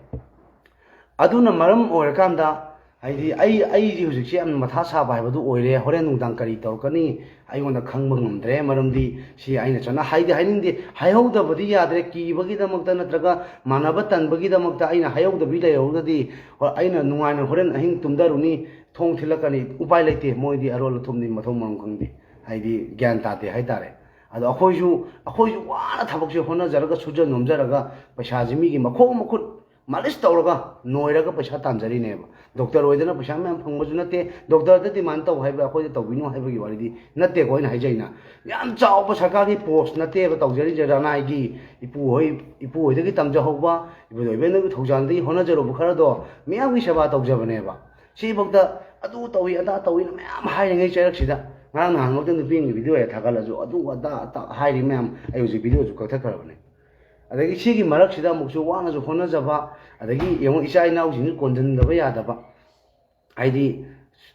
ꯑꯗꯨꯅ ꯃꯔꯝ ꯑꯣꯏꯔꯀꯥꯟꯗ ꯍꯥꯏꯗꯤ ꯑꯩ, ꯑꯩꯁꯤ ꯍꯧꯖꯤꯛꯁꯦ ꯌꯥꯝ ꯃꯊꯥ ꯁꯥꯕ ꯍꯥꯏꯕꯗꯨ ꯑꯣꯏꯔꯦ꯫ ꯍꯣꯔꯦꯟ ꯅꯨꯡꯗꯥꯡ ꯀꯔꯤ ꯇꯧꯔꯛꯀꯅꯤ? ꯑꯩꯉꯣꯟꯗ ꯈꯪꯕ ꯉꯝꯗ꯭ꯔꯦ꯫ ꯃꯔꯝꯗꯤ ꯁꯤ ꯑꯩꯅ ꯆꯠꯅ ꯍꯥꯏꯗꯤ ꯍꯥꯏꯅꯤꯡꯗꯦ꯫ ꯍꯥꯏꯍꯧꯗꯕꯗꯤ ꯌꯥꯗ꯭ꯔꯦ꯫ ꯀꯤꯕꯒꯤꯗꯃꯛꯇ ꯅꯠꯇ꯭ꯔꯒ ꯃꯥꯟꯅꯕ ꯇꯟꯕꯒꯤꯗꯃꯛꯇ ꯑꯩꯅ ꯍꯥꯏꯍꯧꯗꯕꯤ ꯂꯩꯍꯧꯔꯒꯗꯤ ꯍꯣ-, ꯑꯩꯅ ꯅꯨꯡꯉꯥꯏꯅ ꯍꯣꯔꯦꯟ ꯑꯍꯤꯡ ꯇꯨꯝꯊꯔꯨꯅꯤ, ꯊꯣꯡ ꯊꯤꯜꯂꯛꯀꯅꯤ꯫ ꯎꯄꯥꯏ ꯂꯩꯇꯦ꯫ ꯃꯣꯏꯗꯤ ꯑꯔꯣꯜ ꯑꯊꯨꯞꯅꯤ, ꯃꯊꯣꯡ ꯃꯔꯝ ꯈꯪꯗꯦ꯫ ꯍꯥꯏꯗꯤ ꯒ꯭ꯌꯥꯟ ꯇꯥꯗꯦ ꯍꯥꯏꯇꯥꯔꯦ꯫ ꯑꯗꯣ ꯑꯩꯈꯣꯏꯁꯨ, ꯑꯩꯈꯣꯏꯁꯨ ꯋꯥꯅ ꯊꯕꯛꯁꯦ ꯍꯣꯠꯅꯖꯔꯒ, ꯁꯨꯖ ꯅꯣꯝꯖꯔꯒ, ꯄꯩꯁꯥꯁꯤ ꯃꯤꯒꯤ ꯃꯈꯣꯡ ꯃꯈꯨꯠ ꯃꯥꯂꯤꯁ ꯇꯧꯔꯒ ꯅꯣꯏꯔꯒ ꯄꯩꯁꯥ ꯇꯥꯟꯖꯔꯤꯅꯦꯕ꯫ Doctor ꯑꯣꯏꯗꯅ ꯄꯩꯁꯥ ꯃꯌꯥꯝ ꯐꯪꯕꯁꯨ ꯅꯠꯇꯦ, doctor ꯗ demand ꯇꯧ ꯍꯥꯏꯕ, ꯑꯩꯈꯣꯏꯗ ꯇꯧꯕꯤꯅꯨ ꯍꯥꯏꯕꯒꯤ ꯋꯥꯔꯤꯗꯤ ꯅꯠꯇꯦꯀꯣ ꯑꯩꯅ ꯍꯥꯏꯖꯩꯅ꯫ ꯌꯥꯝ ꯆꯥꯎꯕ ꯁꯔꯀꯥꯔꯒꯤ post ꯅꯠꯇꯦꯕ ꯇꯧꯖꯔꯤꯁꯦ꯫ ꯔꯅꯥꯏꯒꯤ ꯏꯄꯨ ꯍꯣꯏ, ꯏꯄꯨ ꯍꯣꯏꯗꯒꯤ ꯇꯝꯖꯍꯧꯕ, ꯏꯕꯨꯙꯧ ꯏꯕꯦꯟꯗꯒꯤ ꯊꯧꯖꯥꯜꯗꯒꯤ ꯍꯣꯠꯅꯖꯔꯨꯕ ꯈꯔꯗꯣ ꯃꯤꯌꯥꯝꯒꯤ ꯁꯦꯕꯥ ꯇꯧꯖꯕꯅꯦꯕ꯫ ꯁꯤꯐꯥꯎꯗ ꯑꯗꯨ ꯇꯧꯏ, ꯑꯗꯥ ꯇꯧꯏꯅ ꯃꯌꯥꯝ ꯍꯥꯏꯔꯤꯉꯩ ꯆꯩꯔꯛꯁꯤꯗ, ꯉꯔꯥꯡ ꯅꯍꯥꯟꯃꯛꯇ ꯅꯨꯄꯤ ꯑꯃꯒꯤ video ꯍꯦꯛ ꯊꯥꯒꯠꯂꯁꯨ ꯑꯗꯨ ꯑꯗꯥ ꯑꯗꯥ ꯍꯥꯏꯔꯤ ꯃꯌꯥꯝ, ꯑꯩ ꯍꯧꯖꯤꯛ video ꯁꯨ ꯀꯛꯊꯠꯈ꯭ꯔꯕꯅꯦ꯫ ꯑꯗꯒꯤ ꯁꯤꯒꯤ ꯃꯔꯛꯁꯤꯗ ꯑꯃꯨꯛꯁꯨ ꯋꯥꯅꯁꯨ ꯍꯣꯠꯅꯖꯕ, ꯑꯗꯒꯤ ꯌꯦꯡꯉꯨ, ꯏꯆꯥ ꯏꯅꯥꯎꯁꯤꯡꯁꯤ ꯀꯣꯟꯁꯤꯟꯗꯕ ꯌꯥꯗꯕ, ꯍꯥꯏꯗꯤ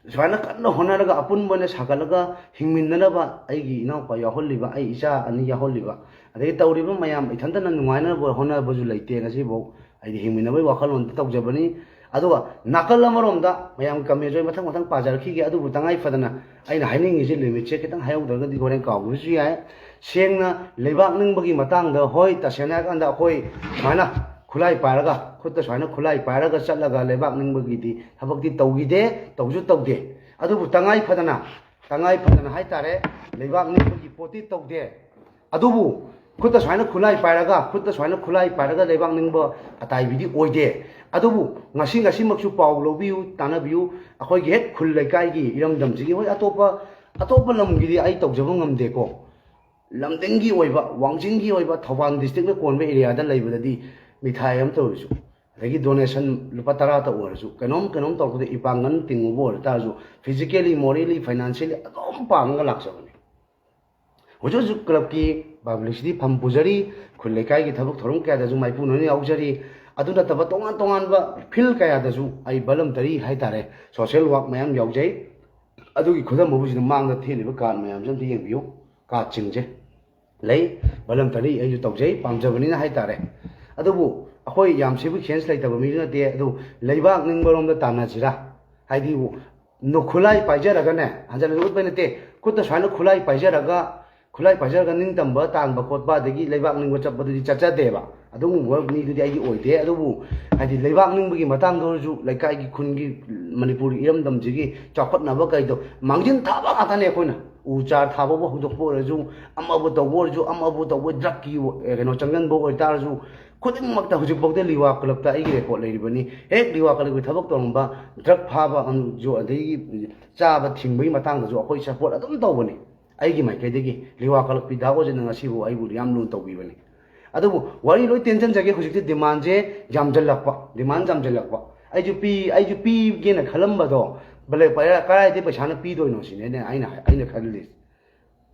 ꯁꯨꯃꯥꯏꯅ ꯀꯟꯅ ꯍꯣꯠꯅꯔꯒ ꯑꯄꯨꯟꯕ ꯑꯣꯏꯅ ꯁꯥꯒꯠꯂꯒ ꯍꯤꯡꯃꯤꯟꯅꯅꯕ ꯑꯩꯒꯤ ꯏꯅꯥꯎꯄꯥ ꯌꯥꯎꯍꯜꯂꯤꯕ, ꯑꯩ ꯏꯆꯥ ꯑꯅꯤ ꯌꯥꯎꯍꯜꯂꯤꯕ, ꯑꯗꯒꯤ ꯇꯧꯔꯤꯕ ꯃꯌꯥꯝ, ꯏꯊꯟꯇꯅ ꯅꯨꯡꯉꯥꯏꯅꯕ ꯍꯣꯠꯅꯕꯁꯨ ꯂꯩꯇꯦ ꯉꯁꯤꯐꯥꯎ꯫ ꯍꯥꯏꯗꯤ ꯍꯤꯡꯃꯤꯟꯅꯕꯒꯤ ꯋꯥꯈꯜꯂꯣꯟꯗ ꯇꯧꯖꯕꯅꯤ꯫ ꯑꯗꯨꯒ ꯅꯥꯀꯜ ꯑꯃꯔꯣꯝꯗ ꯃꯌꯥꯝꯒꯤ comment ꯁꯨ ꯑꯩ ꯃꯊꯪ ꯃꯊꯪ ꯄꯥꯖꯔꯛꯈꯤꯒꯦ꯫ ꯑꯗꯨꯕꯨ ꯇꯉꯥꯏ ꯐꯗꯅ ꯑꯩꯅ ꯍꯥꯏꯅꯤꯡꯉꯤꯁꯦ, limit ꯁꯦ ꯈꯤꯇꯪ ꯍꯥꯏꯍꯧꯗ꯭ꯔꯒꯗꯤ ꯍꯣꯔꯦꯟ ꯀꯥꯎꯈꯤꯕꯁꯨ ꯌꯥꯏ꯫ ꯁꯦꯡꯅ ꯂꯩꯕꯥꯛ ꯅꯤꯡꯕꯒꯤ ꯃꯇꯥꯡꯗ, ꯍꯣꯏ, ꯇꯁꯦꯡꯅ ꯍꯥꯏꯔꯀꯥꯟꯗ ꯑꯩꯈꯣꯏ ꯁꯨꯃꯥꯏꯅ ꯈꯨꯠꯂꯥꯏ ꯄꯥꯏꯔꯒ, ꯈꯨꯠꯇ ꯁꯨꯃꯥꯏꯅ ꯈꯨꯠꯂꯥꯏ ꯄꯥꯏꯔꯒ ꯆꯠꯂꯒ ꯂꯩꯕꯥꯛ ꯅꯤꯡꯕꯒꯤꯗꯤ ꯊꯕꯛꯇꯤ ꯇꯧꯈꯤꯗꯦ, ꯇꯧꯁꯨ ꯇꯧꯗꯦ꯫ ꯑꯗꯨꯕꯨ ꯇꯉꯥꯏ ꯐꯗꯅ, ꯇꯉꯥꯏ ꯐꯗꯅ ꯍꯥꯏꯇꯥꯔꯦ, ꯂꯩꯕꯥꯛ ꯅꯤꯡꯕꯒꯤ ꯄꯣꯠꯇꯤ ꯇꯧꯗꯦ꯫ ꯑꯗꯨꯕꯨ ꯈꯨꯠꯇ ꯁꯨꯃꯥꯏꯅ ꯈꯨꯠꯂꯥꯏ ꯄꯥꯏꯔꯒ, ꯈꯨꯠꯇ ꯁꯨꯃꯥꯏꯅ ꯈꯨꯠꯂꯥꯏ ꯄꯥꯏꯔꯒ ꯂꯩꯕꯥꯛ ꯅꯤꯡꯕ ꯑꯇꯥꯏꯕꯤꯗꯤ ꯑꯣꯏꯗꯦ꯫ ꯑꯗꯨꯕꯨ ꯉꯁꯤ, ꯉꯁꯤꯃꯛꯁꯨ ꯄꯥꯎ ꯂꯧꯕꯤꯌꯨ, ꯇꯥꯟꯅꯕꯤꯌꯨ꯫ ꯑꯩꯈꯣꯏꯒꯤ ꯍꯦꯛ ꯈꯨꯜ ꯂꯩꯀꯥꯏꯒꯤ ꯏꯔꯝꯗꯝꯁꯤꯒꯤ, ꯍꯣꯏ, ꯑꯇꯣꯞꯄ, ꯑꯇꯣꯞꯄ ꯂꯝꯒꯤꯗꯤ ꯑꯩ ꯇꯧꯖꯕ ꯉꯝꯗꯦꯀꯣ꯫ ꯂꯝꯗꯤꯡꯒꯤ ꯑꯣꯏꯕ, ꯋꯥꯡꯖꯤꯡꯒꯤ ꯑꯣꯏꯕ, ꯊꯧꯕꯥꯜ ꯗꯤꯁꯇ꯭ꯔꯤꯛꯅ ꯀꯣꯟꯕ ꯑꯦꯔꯤꯌꯥꯗ ꯂꯩꯕꯗꯗꯤ ꯃꯤꯊꯥꯏ ꯑꯃ ꯇꯧꯔꯁꯨ, ꯑꯗꯒꯤ ꯗꯣꯅꯦꯁꯟ ꯂꯨꯄꯥ ꯇꯔꯥꯇ ꯑꯣꯏꯔꯁꯨ, ꯀꯩꯅꯣꯝ ꯀꯩꯅꯣꯝ ꯇꯧꯔꯛꯄꯗ ꯏꯄꯥꯡꯒꯜ ꯇꯤꯡꯉꯨꯕ ꯑꯣꯏꯔ ꯇꯥꯔꯁꯨ, ꯐꯤꯖꯤꯀꯦꯂꯤ, ꯃꯣꯔꯦꯂꯤ, ꯐꯥꯏꯅꯥꯟꯁꯤꯌꯦꯂꯤ ꯑꯗꯨꯝ ꯄꯥꯡꯉꯒ ꯂꯥꯛꯆꯕꯅꯤ꯫ ꯍꯧꯖꯤꯛ ꯍꯧꯖꯤꯛ ꯀ꯭ꯂꯕꯀꯤ ꯄꯕ꯭ꯂꯤꯁꯤꯇꯤ ꯐꯝ ꯄꯨꯖꯔꯤ, ꯈꯨꯜ ꯂꯩꯀꯥꯏꯒꯤ ꯊꯕꯛ ꯊꯧꯔꯝ ꯀꯌꯥꯗꯁꯨ ꯃꯥꯏꯄꯨꯅꯅ ꯌꯥꯎꯖꯔꯤ꯫ ꯑꯗꯨ ꯅꯠꯇꯕ ꯇꯣꯉꯥꯟ ꯇꯣꯉꯥꯟꯕ ꯐꯤꯜ ꯀꯌꯥꯗꯁꯨ ꯑꯩ ꯕꯂꯝꯇꯔꯤ ꯍꯥꯏꯇꯥꯔꯦ, ꯁꯣꯁꯦꯜ ꯋꯥꯛ ꯃꯌꯥꯝ ꯌꯥꯎꯖꯩ꯫ ꯑꯗꯨꯒꯤ ꯈꯨꯗꯝ ꯑꯃꯁꯤꯗ ꯃꯥꯡꯗ ꯊꯦꯠꯂꯤꯕ ꯀꯥꯔꯠ ꯃꯌꯥꯝꯁꯦ ꯑꯝꯇ ꯌꯦꯡꯕꯤꯌꯨ꯫ ꯀꯥꯔꯠꯁꯤꯡꯁꯦ ꯂꯩ, ꯕꯂꯝꯇꯔꯤ ꯑꯩꯁꯨ ꯇꯧꯖꯩ, ꯄꯥꯝꯖꯕꯅꯤꯅ ꯍꯥꯏꯇꯥꯔꯦ꯫ ꯑꯗꯨꯕꯨ ꯑꯩꯈꯣꯏ ꯌꯥꯝ ꯁꯤꯕꯨ ꯈꯦꯟꯁ ꯂꯩꯇꯕ ꯃꯤꯁꯨ ꯅꯠꯇꯦ꯫ ꯑꯗꯨ ꯂꯩꯕꯥꯛ ꯅꯤꯡꯕꯔꯣꯝꯗ ꯇꯥꯟꯅꯁꯤꯔꯥ? ꯍꯥꯏꯗꯤ ꯅꯨ-, ꯈꯨꯠꯂꯥꯏ ꯄꯥꯏꯖꯔꯒꯅꯦ, ꯍꯟꯖꯟ ꯍꯟꯖꯟ ꯎꯠꯄꯩ ꯅꯠꯇꯦ, ꯈꯨꯠꯇ ꯁꯨꯃꯥꯏꯅ ꯈꯨꯠꯂꯥꯏ ꯄꯥꯏꯖꯔꯒ, ꯈꯨꯠꯂꯥꯏ ꯄꯥꯏꯖꯔꯒ ꯅꯤꯡꯇꯝꯕ ꯇꯥꯟꯕ ꯈꯣꯠꯄ, ꯑꯗꯒꯤ ꯂꯩꯕꯥꯛ ꯅꯤꯡꯕ ꯆꯠꯄꯗꯨꯗꯤ ꯆꯠꯆꯗꯦꯕ꯫ ꯑꯗꯨꯒꯨꯝꯕ ꯃꯤꯗꯨꯗꯤ ꯑꯩꯗꯤ ꯑꯣꯏꯗꯦ꯫ ꯑꯗꯨꯕꯨ ꯍꯥꯏꯗꯤ ꯂꯩꯕꯥꯛ ꯅꯤꯡꯕꯒꯤ ꯃꯇꯥꯡꯗ ꯑꯣꯏꯔꯁꯨ, ꯂꯩꯀꯥꯏꯒꯤ, ꯈꯨꯟꯒꯤ, ꯃꯅꯤꯄꯨꯔꯒꯤ ꯏꯔꯝꯗꯝꯁꯤꯒꯤ ꯆꯥꯎꯈꯠꯅꯕ ꯀꯩꯗꯣ ꯃꯥꯡꯖꯤꯟ ꯊꯥꯕ ꯉꯥꯛꯇꯅꯦ꯫ ꯑꯩꯈꯣꯏꯅ ꯎ ꯆꯥꯔ ꯊꯥꯕꯕꯨ ꯍꯧꯗꯣꯛꯄ ꯑꯣꯏꯔꯁꯨ, ꯑꯃꯕꯨ ꯇꯧꯕ ꯑꯣꯏꯔꯁꯨ, ꯑꯃꯕꯨ ꯇꯧꯕ, ꯗ꯭ꯔꯛꯀꯤ ꯀꯩꯅꯣ ꯆꯪꯁꯤꯟꯕ ꯑꯣꯏꯇꯥꯔꯁꯨ, ꯈꯨꯗꯤꯡꯃꯛꯇ ꯍꯧꯖꯤꯛꯐꯥꯎꯗ ꯂꯤꯋꯥ ꯀ꯭ꯂꯕꯇ ꯑꯩꯒꯤ ꯔꯦꯀꯣꯔꯠ ꯂꯩꯔꯤꯕꯅꯤ꯫ ꯍꯦꯛ ꯂꯤꯋꯥ ꯀ꯭ꯂꯕꯀꯤ ꯊꯕꯛ ꯇꯧꯔꯝꯕ, ꯗ꯭ꯔꯛ ꯐꯥꯕ ꯑꯃꯁꯨ, ꯑꯗꯒꯤ ꯆꯥꯕ ꯊꯤꯡꯕꯒꯤ ꯃꯇꯥꯡꯗꯁꯨ ꯑꯩꯈꯣꯏ ꯁꯄꯣꯔꯠ ꯑꯗꯨꯝ ꯇꯧꯕꯅꯤ꯫ ꯑꯩꯒꯤ ꯃꯥꯏꯀꯩꯗꯒꯤ ꯂꯤꯋꯥ ꯀ꯭ꯂꯕꯀꯤ ꯗꯥ ꯑꯣꯖꯟꯅ ꯉꯁꯤꯕꯨ ꯑꯩꯕꯨ ꯌꯥꯝ ꯂꯨꯅ ꯇꯧꯕꯤꯕꯅꯤ꯫ ꯑꯗꯨꯕꯨ ꯋꯥꯔꯤ ꯂꯣꯏ ꯇꯦꯟꯁꯤꯟꯖꯒꯦ, ꯍꯧꯖꯤꯛꯇꯤ ꯗꯤꯃꯥꯟꯁꯦ ꯌꯥꯝꯁꯤꯜꯂꯛꯄ, ꯗꯤꯃꯥꯟ ꯌꯥꯝꯁꯤꯜꯂꯛꯄ꯫ ꯑꯩꯁꯨ ꯄꯤ, ꯑꯩꯁꯨ ꯄꯤꯒꯦꯅ ꯈꯜꯂꯝꯕꯗꯣ, ꯕꯂꯦ-, ꯄꯩꯔꯥ-, ꯀꯗꯥꯏꯗꯒꯤ ꯄꯩꯁꯥꯅ ꯄꯤꯗꯣꯏꯅꯣ ꯁꯤꯅꯦ ꯑꯩꯅ, ꯑꯩꯅ, ꯑꯩꯅ ꯈꯜꯂꯤꯁꯦ꯫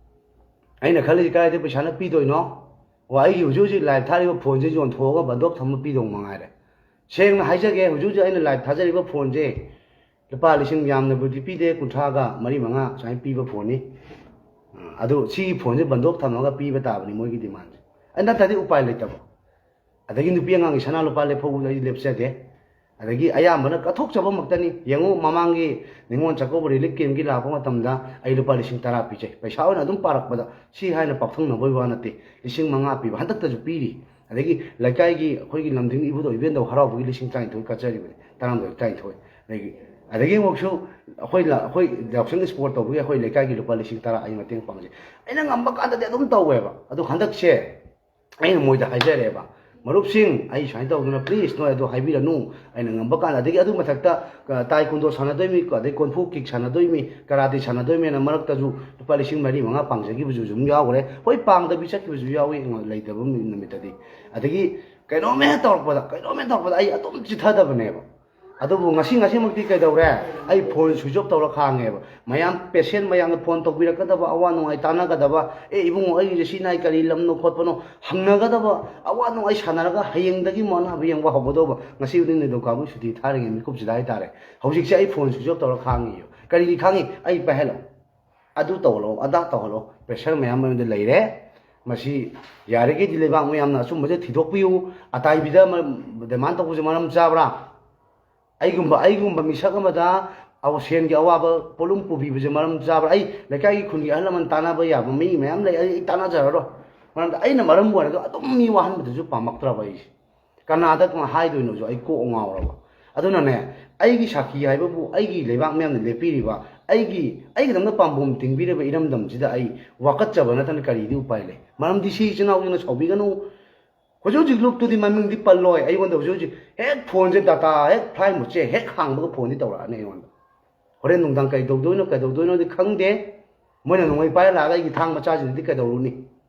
ꯑꯩꯅ ꯈꯜꯂꯤꯁꯦ ꯀꯗꯥꯏꯗꯒꯤ ꯄꯩꯁꯥꯅ ꯄꯤꯗꯣꯏꯅꯣ? ꯑꯣ, ꯑꯩꯒꯤ ꯍꯧꯖꯤꯛ ꯍꯧꯖꯤꯛ ꯂꯥꯏꯚ ꯊꯥꯔꯤꯕ ꯐꯣꯟꯁꯦ ꯌꯣꯟꯊꯣꯛꯑꯒ ꯕꯟꯗꯣꯞ ꯊꯝꯕ ꯄꯤꯗꯧ ꯃꯉꯥꯏꯔꯦ꯫ ꯁꯦꯡꯅ ꯍꯥꯏꯖꯒꯦ, ꯍꯧꯖꯤꯛ ꯍꯧꯖꯤꯛ ꯑꯩꯅ ꯂꯥꯏꯚ ꯊꯥꯖꯔꯤꯕ ꯐꯣꯟꯁꯦ ꯂꯨꯄꯥ ꯂꯤꯁꯤꯡ ꯌꯥꯝꯅꯕꯨꯗꯤ ꯄꯤꯗꯦ, ꯀꯨꯟꯊ꯭ꯔꯥꯒ ꯃꯔꯤ ꯃꯉꯥ ꯁꯨꯃꯥꯏꯅ ꯄꯤꯕ ꯐꯣꯟꯅꯤ꯫ ꯑꯗꯨ ꯁꯤꯒꯤ ꯐꯣꯟꯁꯦ ꯕꯟꯗꯣꯞ ꯊꯝꯃꯒ ꯄꯤꯕ ꯇꯥꯕꯅꯤ ꯃꯣꯏꯒꯤ ꯗꯤꯃꯥꯟꯁꯦ꯫ ꯑ, ꯅꯠꯇ꯭ꯔꯗꯤ ꯎꯄꯥꯏ ꯂꯩꯇꯕ꯫ ꯑꯗꯒꯤ ꯅꯨꯄꯤ ꯑꯉꯥꯡꯒꯤ ꯁꯅꯥ ꯂꯨꯄꯥ ꯂꯦꯞꯐꯧꯕꯗ ꯑꯩ ꯂꯦꯞꯆꯗꯦ꯫ ꯑꯗꯒꯤ ꯑꯌꯥꯝꯕꯅ ꯀꯠꯊꯣꯛꯆꯕꯃꯛꯇꯅꯤ꯫ ꯌꯦꯡꯉꯨ, ꯃꯃꯥꯡꯒꯤ ꯅꯤꯉꯣꯜ ꯆꯥꯛꯀꯧꯕ ꯔꯤꯂꯤꯐ ꯀꯦꯝꯞꯀꯤ ꯂꯥꯛꯄ ꯃꯇꯝꯗ ꯑꯩ ꯂꯨꯄꯥ ꯂꯤꯁꯤꯡ ꯇꯔꯥ ꯄꯤꯖꯩ꯫ ꯄꯩꯁꯥ ꯑꯣꯏꯅ ꯑꯗꯨꯝ ꯄꯥꯔꯛꯄꯗ ꯁꯤ ꯍꯥꯏꯅ ꯄꯥꯛꯊꯣꯛꯅꯕꯒꯤ ꯋꯥ ꯅꯠꯇꯦ, ꯂꯤꯁꯤꯡ ꯃꯉꯥ ꯄꯤꯕ ꯍꯟꯗꯛꯇꯁꯨ ꯄꯤꯔꯤ꯫ ꯑꯗꯒꯤ ꯂꯩꯀꯥꯏꯒꯤ ꯑꯩꯈꯣꯏꯒꯤ ꯂꯝꯗꯤꯡ ꯏꯕꯨꯙꯧ ꯏꯕꯦꯟꯗꯧ ꯍꯔꯥꯎꯕꯒꯤ ꯂꯤꯁꯤꯡ ꯇꯔꯥꯅꯤꯊꯣꯏ ꯀꯠꯆꯔꯤꯕꯅꯤ, ꯇꯔꯥꯃꯥꯊꯣꯏ, ꯇꯔꯥꯅꯤꯊꯣꯏ꯫ ꯑꯗꯒꯤ ꯑꯗꯒꯤ ꯑꯃꯨꯛꯁꯨ ꯑꯩꯈꯣꯏ ꯂ- ꯑꯩꯈꯣꯏ ꯌꯥꯎꯁꯪ ꯏꯁꯄꯣꯔꯠ ꯇꯧꯕꯒꯤ ꯑꯩꯈꯣꯏ ꯂꯩꯀꯥꯏꯒꯤ ꯂꯨꯄꯥ ꯂꯤꯁꯤꯡ ꯇꯔꯥ ꯑꯩ ꯃꯇꯦꯡ ꯄꯥꯡꯖꯩ꯫ ꯑꯩꯅ ꯉꯝꯕ ꯀꯥꯟꯗꯗꯤ ꯑꯗꯨꯝ ꯇꯧꯋꯦꯕ꯫ ꯑꯗꯣ ꯍꯟꯗꯛꯁꯦ ꯑꯩꯅ ꯃꯣꯏꯗ ꯍꯥꯏꯖꯔꯦꯕ, "ꯃꯔꯨꯞꯁꯤꯡ, ꯑꯩ ꯁꯨꯃꯥꯏꯅ ꯇꯧꯗꯅ, ꯄ꯭ꯂꯤꯁ ꯅꯣꯏ ꯑꯗꯨ ꯍꯥꯏꯕꯤꯔꯅꯨ, ꯑꯩꯅ ꯉꯝꯕ ꯀꯥꯟꯗ"꯫ ꯑꯗꯒꯤ ꯑꯗꯨ ꯃꯊꯛꯇ ꯀ- ꯇꯥꯏꯀꯨꯟꯗꯣ ꯁꯥꯟꯅꯗꯣꯏꯃꯤ, ꯑꯗꯩ ꯀꯣꯟꯐꯨ ꯀꯤꯛ ꯁꯥꯟꯅꯗꯣꯏꯃꯤ, ꯀꯔꯥꯇꯤ ꯁꯥꯟꯅꯗꯣꯏꯃꯤꯅ ꯃꯔꯛꯇꯁꯨ ꯂꯨꯄꯥ ꯂꯤꯁꯤꯡ ꯃꯔꯤ ꯃꯉꯥ ꯄꯥꯡꯖꯈꯤꯕꯁꯨ ꯑꯗꯨꯝ ꯌꯥꯎꯈ꯭ꯔꯦ꯫ ꯍꯣꯏ, ꯄꯥꯡꯗꯕꯤ ꯆꯠꯈꯤꯕꯁꯨ ꯌꯥꯎꯏ ꯂꯩꯇꯕ ꯅꯨꯃꯤꯠꯇꯗꯤ꯫ ꯑꯗꯒꯤ ꯀꯩꯅꯣꯝ ꯍꯦꯛ ꯇꯧꯔꯛꯄꯗ, ꯀꯩꯅꯣꯝ ꯍꯦꯛ ꯇꯧꯔꯛꯄꯗ ꯑꯩ ꯑꯗꯨꯝ ꯆꯤꯊꯗꯕꯅꯦꯕ꯫ ꯑꯗꯨꯕꯨ ꯉꯁꯤ ꯉꯁꯤꯃꯛꯇꯤ ꯀꯩꯗꯧꯔꯦ? ꯑꯩ ꯐꯣꯟ ꯁ꯭ꯋꯤꯆ ꯑꯣꯐ ꯇꯧꯔ ꯈꯥꯡꯉꯦꯕ꯫ ꯃꯌꯥꯝ ꯄꯦꯁꯦꯟ ꯃꯌꯥꯝꯅ ꯐꯣꯟ ꯇꯧꯕꯤꯔꯛꯀꯗꯕ, ꯑꯋꯥ ꯅꯨꯡꯉꯥꯏ ꯇꯥꯟꯅꯒꯗꯕ, "ꯑꯦ ꯏꯕꯨꯡꯉꯣ, ꯑꯩꯒꯤꯁꯦ ꯁꯤ ꯅꯥꯏ, ꯀꯔꯤ ꯂꯝꯅꯣ ꯈꯣꯠꯄꯅꯣ?" ꯍꯪꯅꯒꯗꯕ, ꯑꯋꯥ ꯅꯨꯡꯉꯥꯏ ꯁꯥꯟꯅꯔꯒ ꯍꯌꯦꯡꯗꯒꯤ ꯑꯃꯨꯛ ꯑꯅꯥꯕ ꯌꯦꯡꯕ ꯍꯧꯒꯗꯧꯕ꯫ ꯉꯁꯤꯕꯨꯗꯤ ꯅꯤꯡꯊꯧꯀꯥꯕꯒꯤ ꯁꯨꯇꯤ ꯊꯥꯔꯤꯉꯩ ꯃꯤꯀꯨꯞꯁꯤꯗ ꯍꯥꯏꯇꯥꯔꯦ꯫ ꯍꯧꯖꯤꯛꯁꯦ ꯑꯩ ꯐꯣꯟ ꯁ꯭ꯋꯤꯆ ꯑꯣꯐ ꯇꯧꯔ ꯈꯥꯡꯉꯤꯌꯣ꯫ ꯀꯔꯤꯒꯤ ꯈꯥꯡꯉꯤ? "ꯑꯩ ꯄꯥꯏꯍꯜꯂꯣ, ꯑꯗꯨ ꯇꯧꯍꯜꯂꯣ, ꯑꯗꯥ ꯇꯧꯍꯜꯂꯣ", ꯄ꯭ꯔꯦꯁꯔ ꯃꯌꯥꯝ ꯑꯃꯗ ꯂꯩꯔꯦ꯫ ꯃꯁꯤ ꯌꯥꯔꯤꯈꯩꯗꯤ ꯂꯩꯕꯥꯛ ꯃꯌꯥꯝꯅ ꯑꯆꯨꯝꯕꯁꯦ ꯊꯤꯗꯣꯛꯄꯤꯌꯨ꯫ ꯑꯇꯥꯏꯕꯤꯗ ꯑꯃ ꯗꯤꯃꯥꯟ ꯇꯧꯕꯁꯦ ꯃꯔꯝ ꯆꯥꯕ꯭ꯔꯥ? ꯑꯩꯒꯨꯝꯕ, ꯑꯩꯒꯨꯝꯕ ꯃꯤꯁꯛ ꯑꯃꯗ ꯑꯋ-, ꯁꯦꯟꯒꯤ ꯑꯋꯥꯕ ꯄꯣꯠꯂꯨꯝ ꯄꯨꯕꯤꯕꯁꯦ ꯃꯔꯝ ꯆꯥꯕ꯭ꯔꯥ? ꯑꯩ ꯂꯩꯀꯥꯏꯒꯤ ꯈꯨꯟꯒꯤ ꯑꯍꯜ ꯂꯃꯟ ꯇꯥꯟꯅꯕ ꯌꯥꯕ ꯃꯤ ꯃꯌꯥꯝ ꯂꯩ, ꯑꯩ, ꯑꯩ ꯇꯥꯟꯅꯖꯔꯔꯣꯏ꯫ ꯃꯔꯝꯗꯤ ꯑꯩꯅ ꯃꯔꯝ ꯑꯣꯏꯔꯒ ꯑꯗꯨꯝ ꯃꯤ ꯋꯥꯍꯟꯕꯗꯨꯁꯨ ꯄꯥꯝꯃꯛꯇ꯭ꯔꯕ ꯑꯩꯁꯦ꯫ ꯀꯅꯥꯗ ꯀꯃꯥꯏꯅ ꯍꯥꯏꯗꯣꯏꯅꯣꯁꯨ ꯑꯩ ꯀꯣꯛ ꯉꯥꯎꯔꯕ꯫ ꯑꯗꯨꯅꯅꯦ, ꯑꯩꯒꯤ ꯁꯥꯈꯤ ꯍꯥꯏꯕꯕꯨ ꯑꯩꯒꯤ ꯂꯩꯕꯥꯛ ꯃꯌꯥꯝꯅ ꯂꯦꯞꯄꯤꯔꯤꯕ, ꯑꯩꯒꯤ, ꯑꯩꯒꯤꯗꯃꯛꯇ ꯄꯥꯝꯕꯣꯝ ꯇꯤꯡꯕꯤꯔꯤꯕ ꯏꯔꯝꯗꯝꯁꯤꯗ ꯑꯩ ꯋꯥꯀꯠꯆꯕ ꯅꯠꯇꯅ ꯀꯔꯤꯗꯤ ꯎꯄꯥꯏ ꯂꯩ? ꯃꯔꯝꯗꯤ ꯁꯤ ꯏꯆꯤꯟ ꯏꯅꯥꯎꯁꯤꯡꯅ ꯁꯥꯎꯕꯤꯒꯅꯨ꯫ ꯍꯧꯖꯤꯛ ꯍꯧꯖꯤꯛ ꯂꯨꯞꯇꯨꯗꯤ ꯃꯃꯤꯡꯗꯤ ꯄꯜꯂꯣꯏ꯫ ꯑꯩꯉꯣꯟꯗ ꯍꯧꯖꯤꯛ ꯍꯧꯖꯤꯛ ꯍꯦꯛ ꯐꯣꯟꯁꯦ, ꯗꯥꯇꯥ ꯍꯦꯛ, ꯐ꯭ꯂꯥꯏꯠ ꯃꯨꯠꯁꯦ ꯍꯦꯛ ꯍꯥꯡꯕꯒ ꯐꯣꯟꯗꯤ ꯇꯧꯔꯛꯑꯅꯤ ꯑꯩꯉꯣꯟꯗ꯫ ꯍꯣꯔꯦꯟ ꯅꯨꯡꯗꯥꯡ ꯀꯩꯗꯧꯗꯣꯏꯅꯣ, ꯀꯩꯗꯧꯗꯣꯏꯅꯣꯗꯤ ꯈꯪꯗꯦ꯫ ꯃꯣꯏꯅ ꯅꯣꯡꯃꯩ ꯄꯥꯏꯔ ꯂꯥꯛꯑꯒ ꯑꯩꯒꯤ ꯊꯥꯡ ꯃꯆꯥꯁꯤꯗꯗꯤ ꯀꯩꯗꯧꯔꯨꯅꯤ?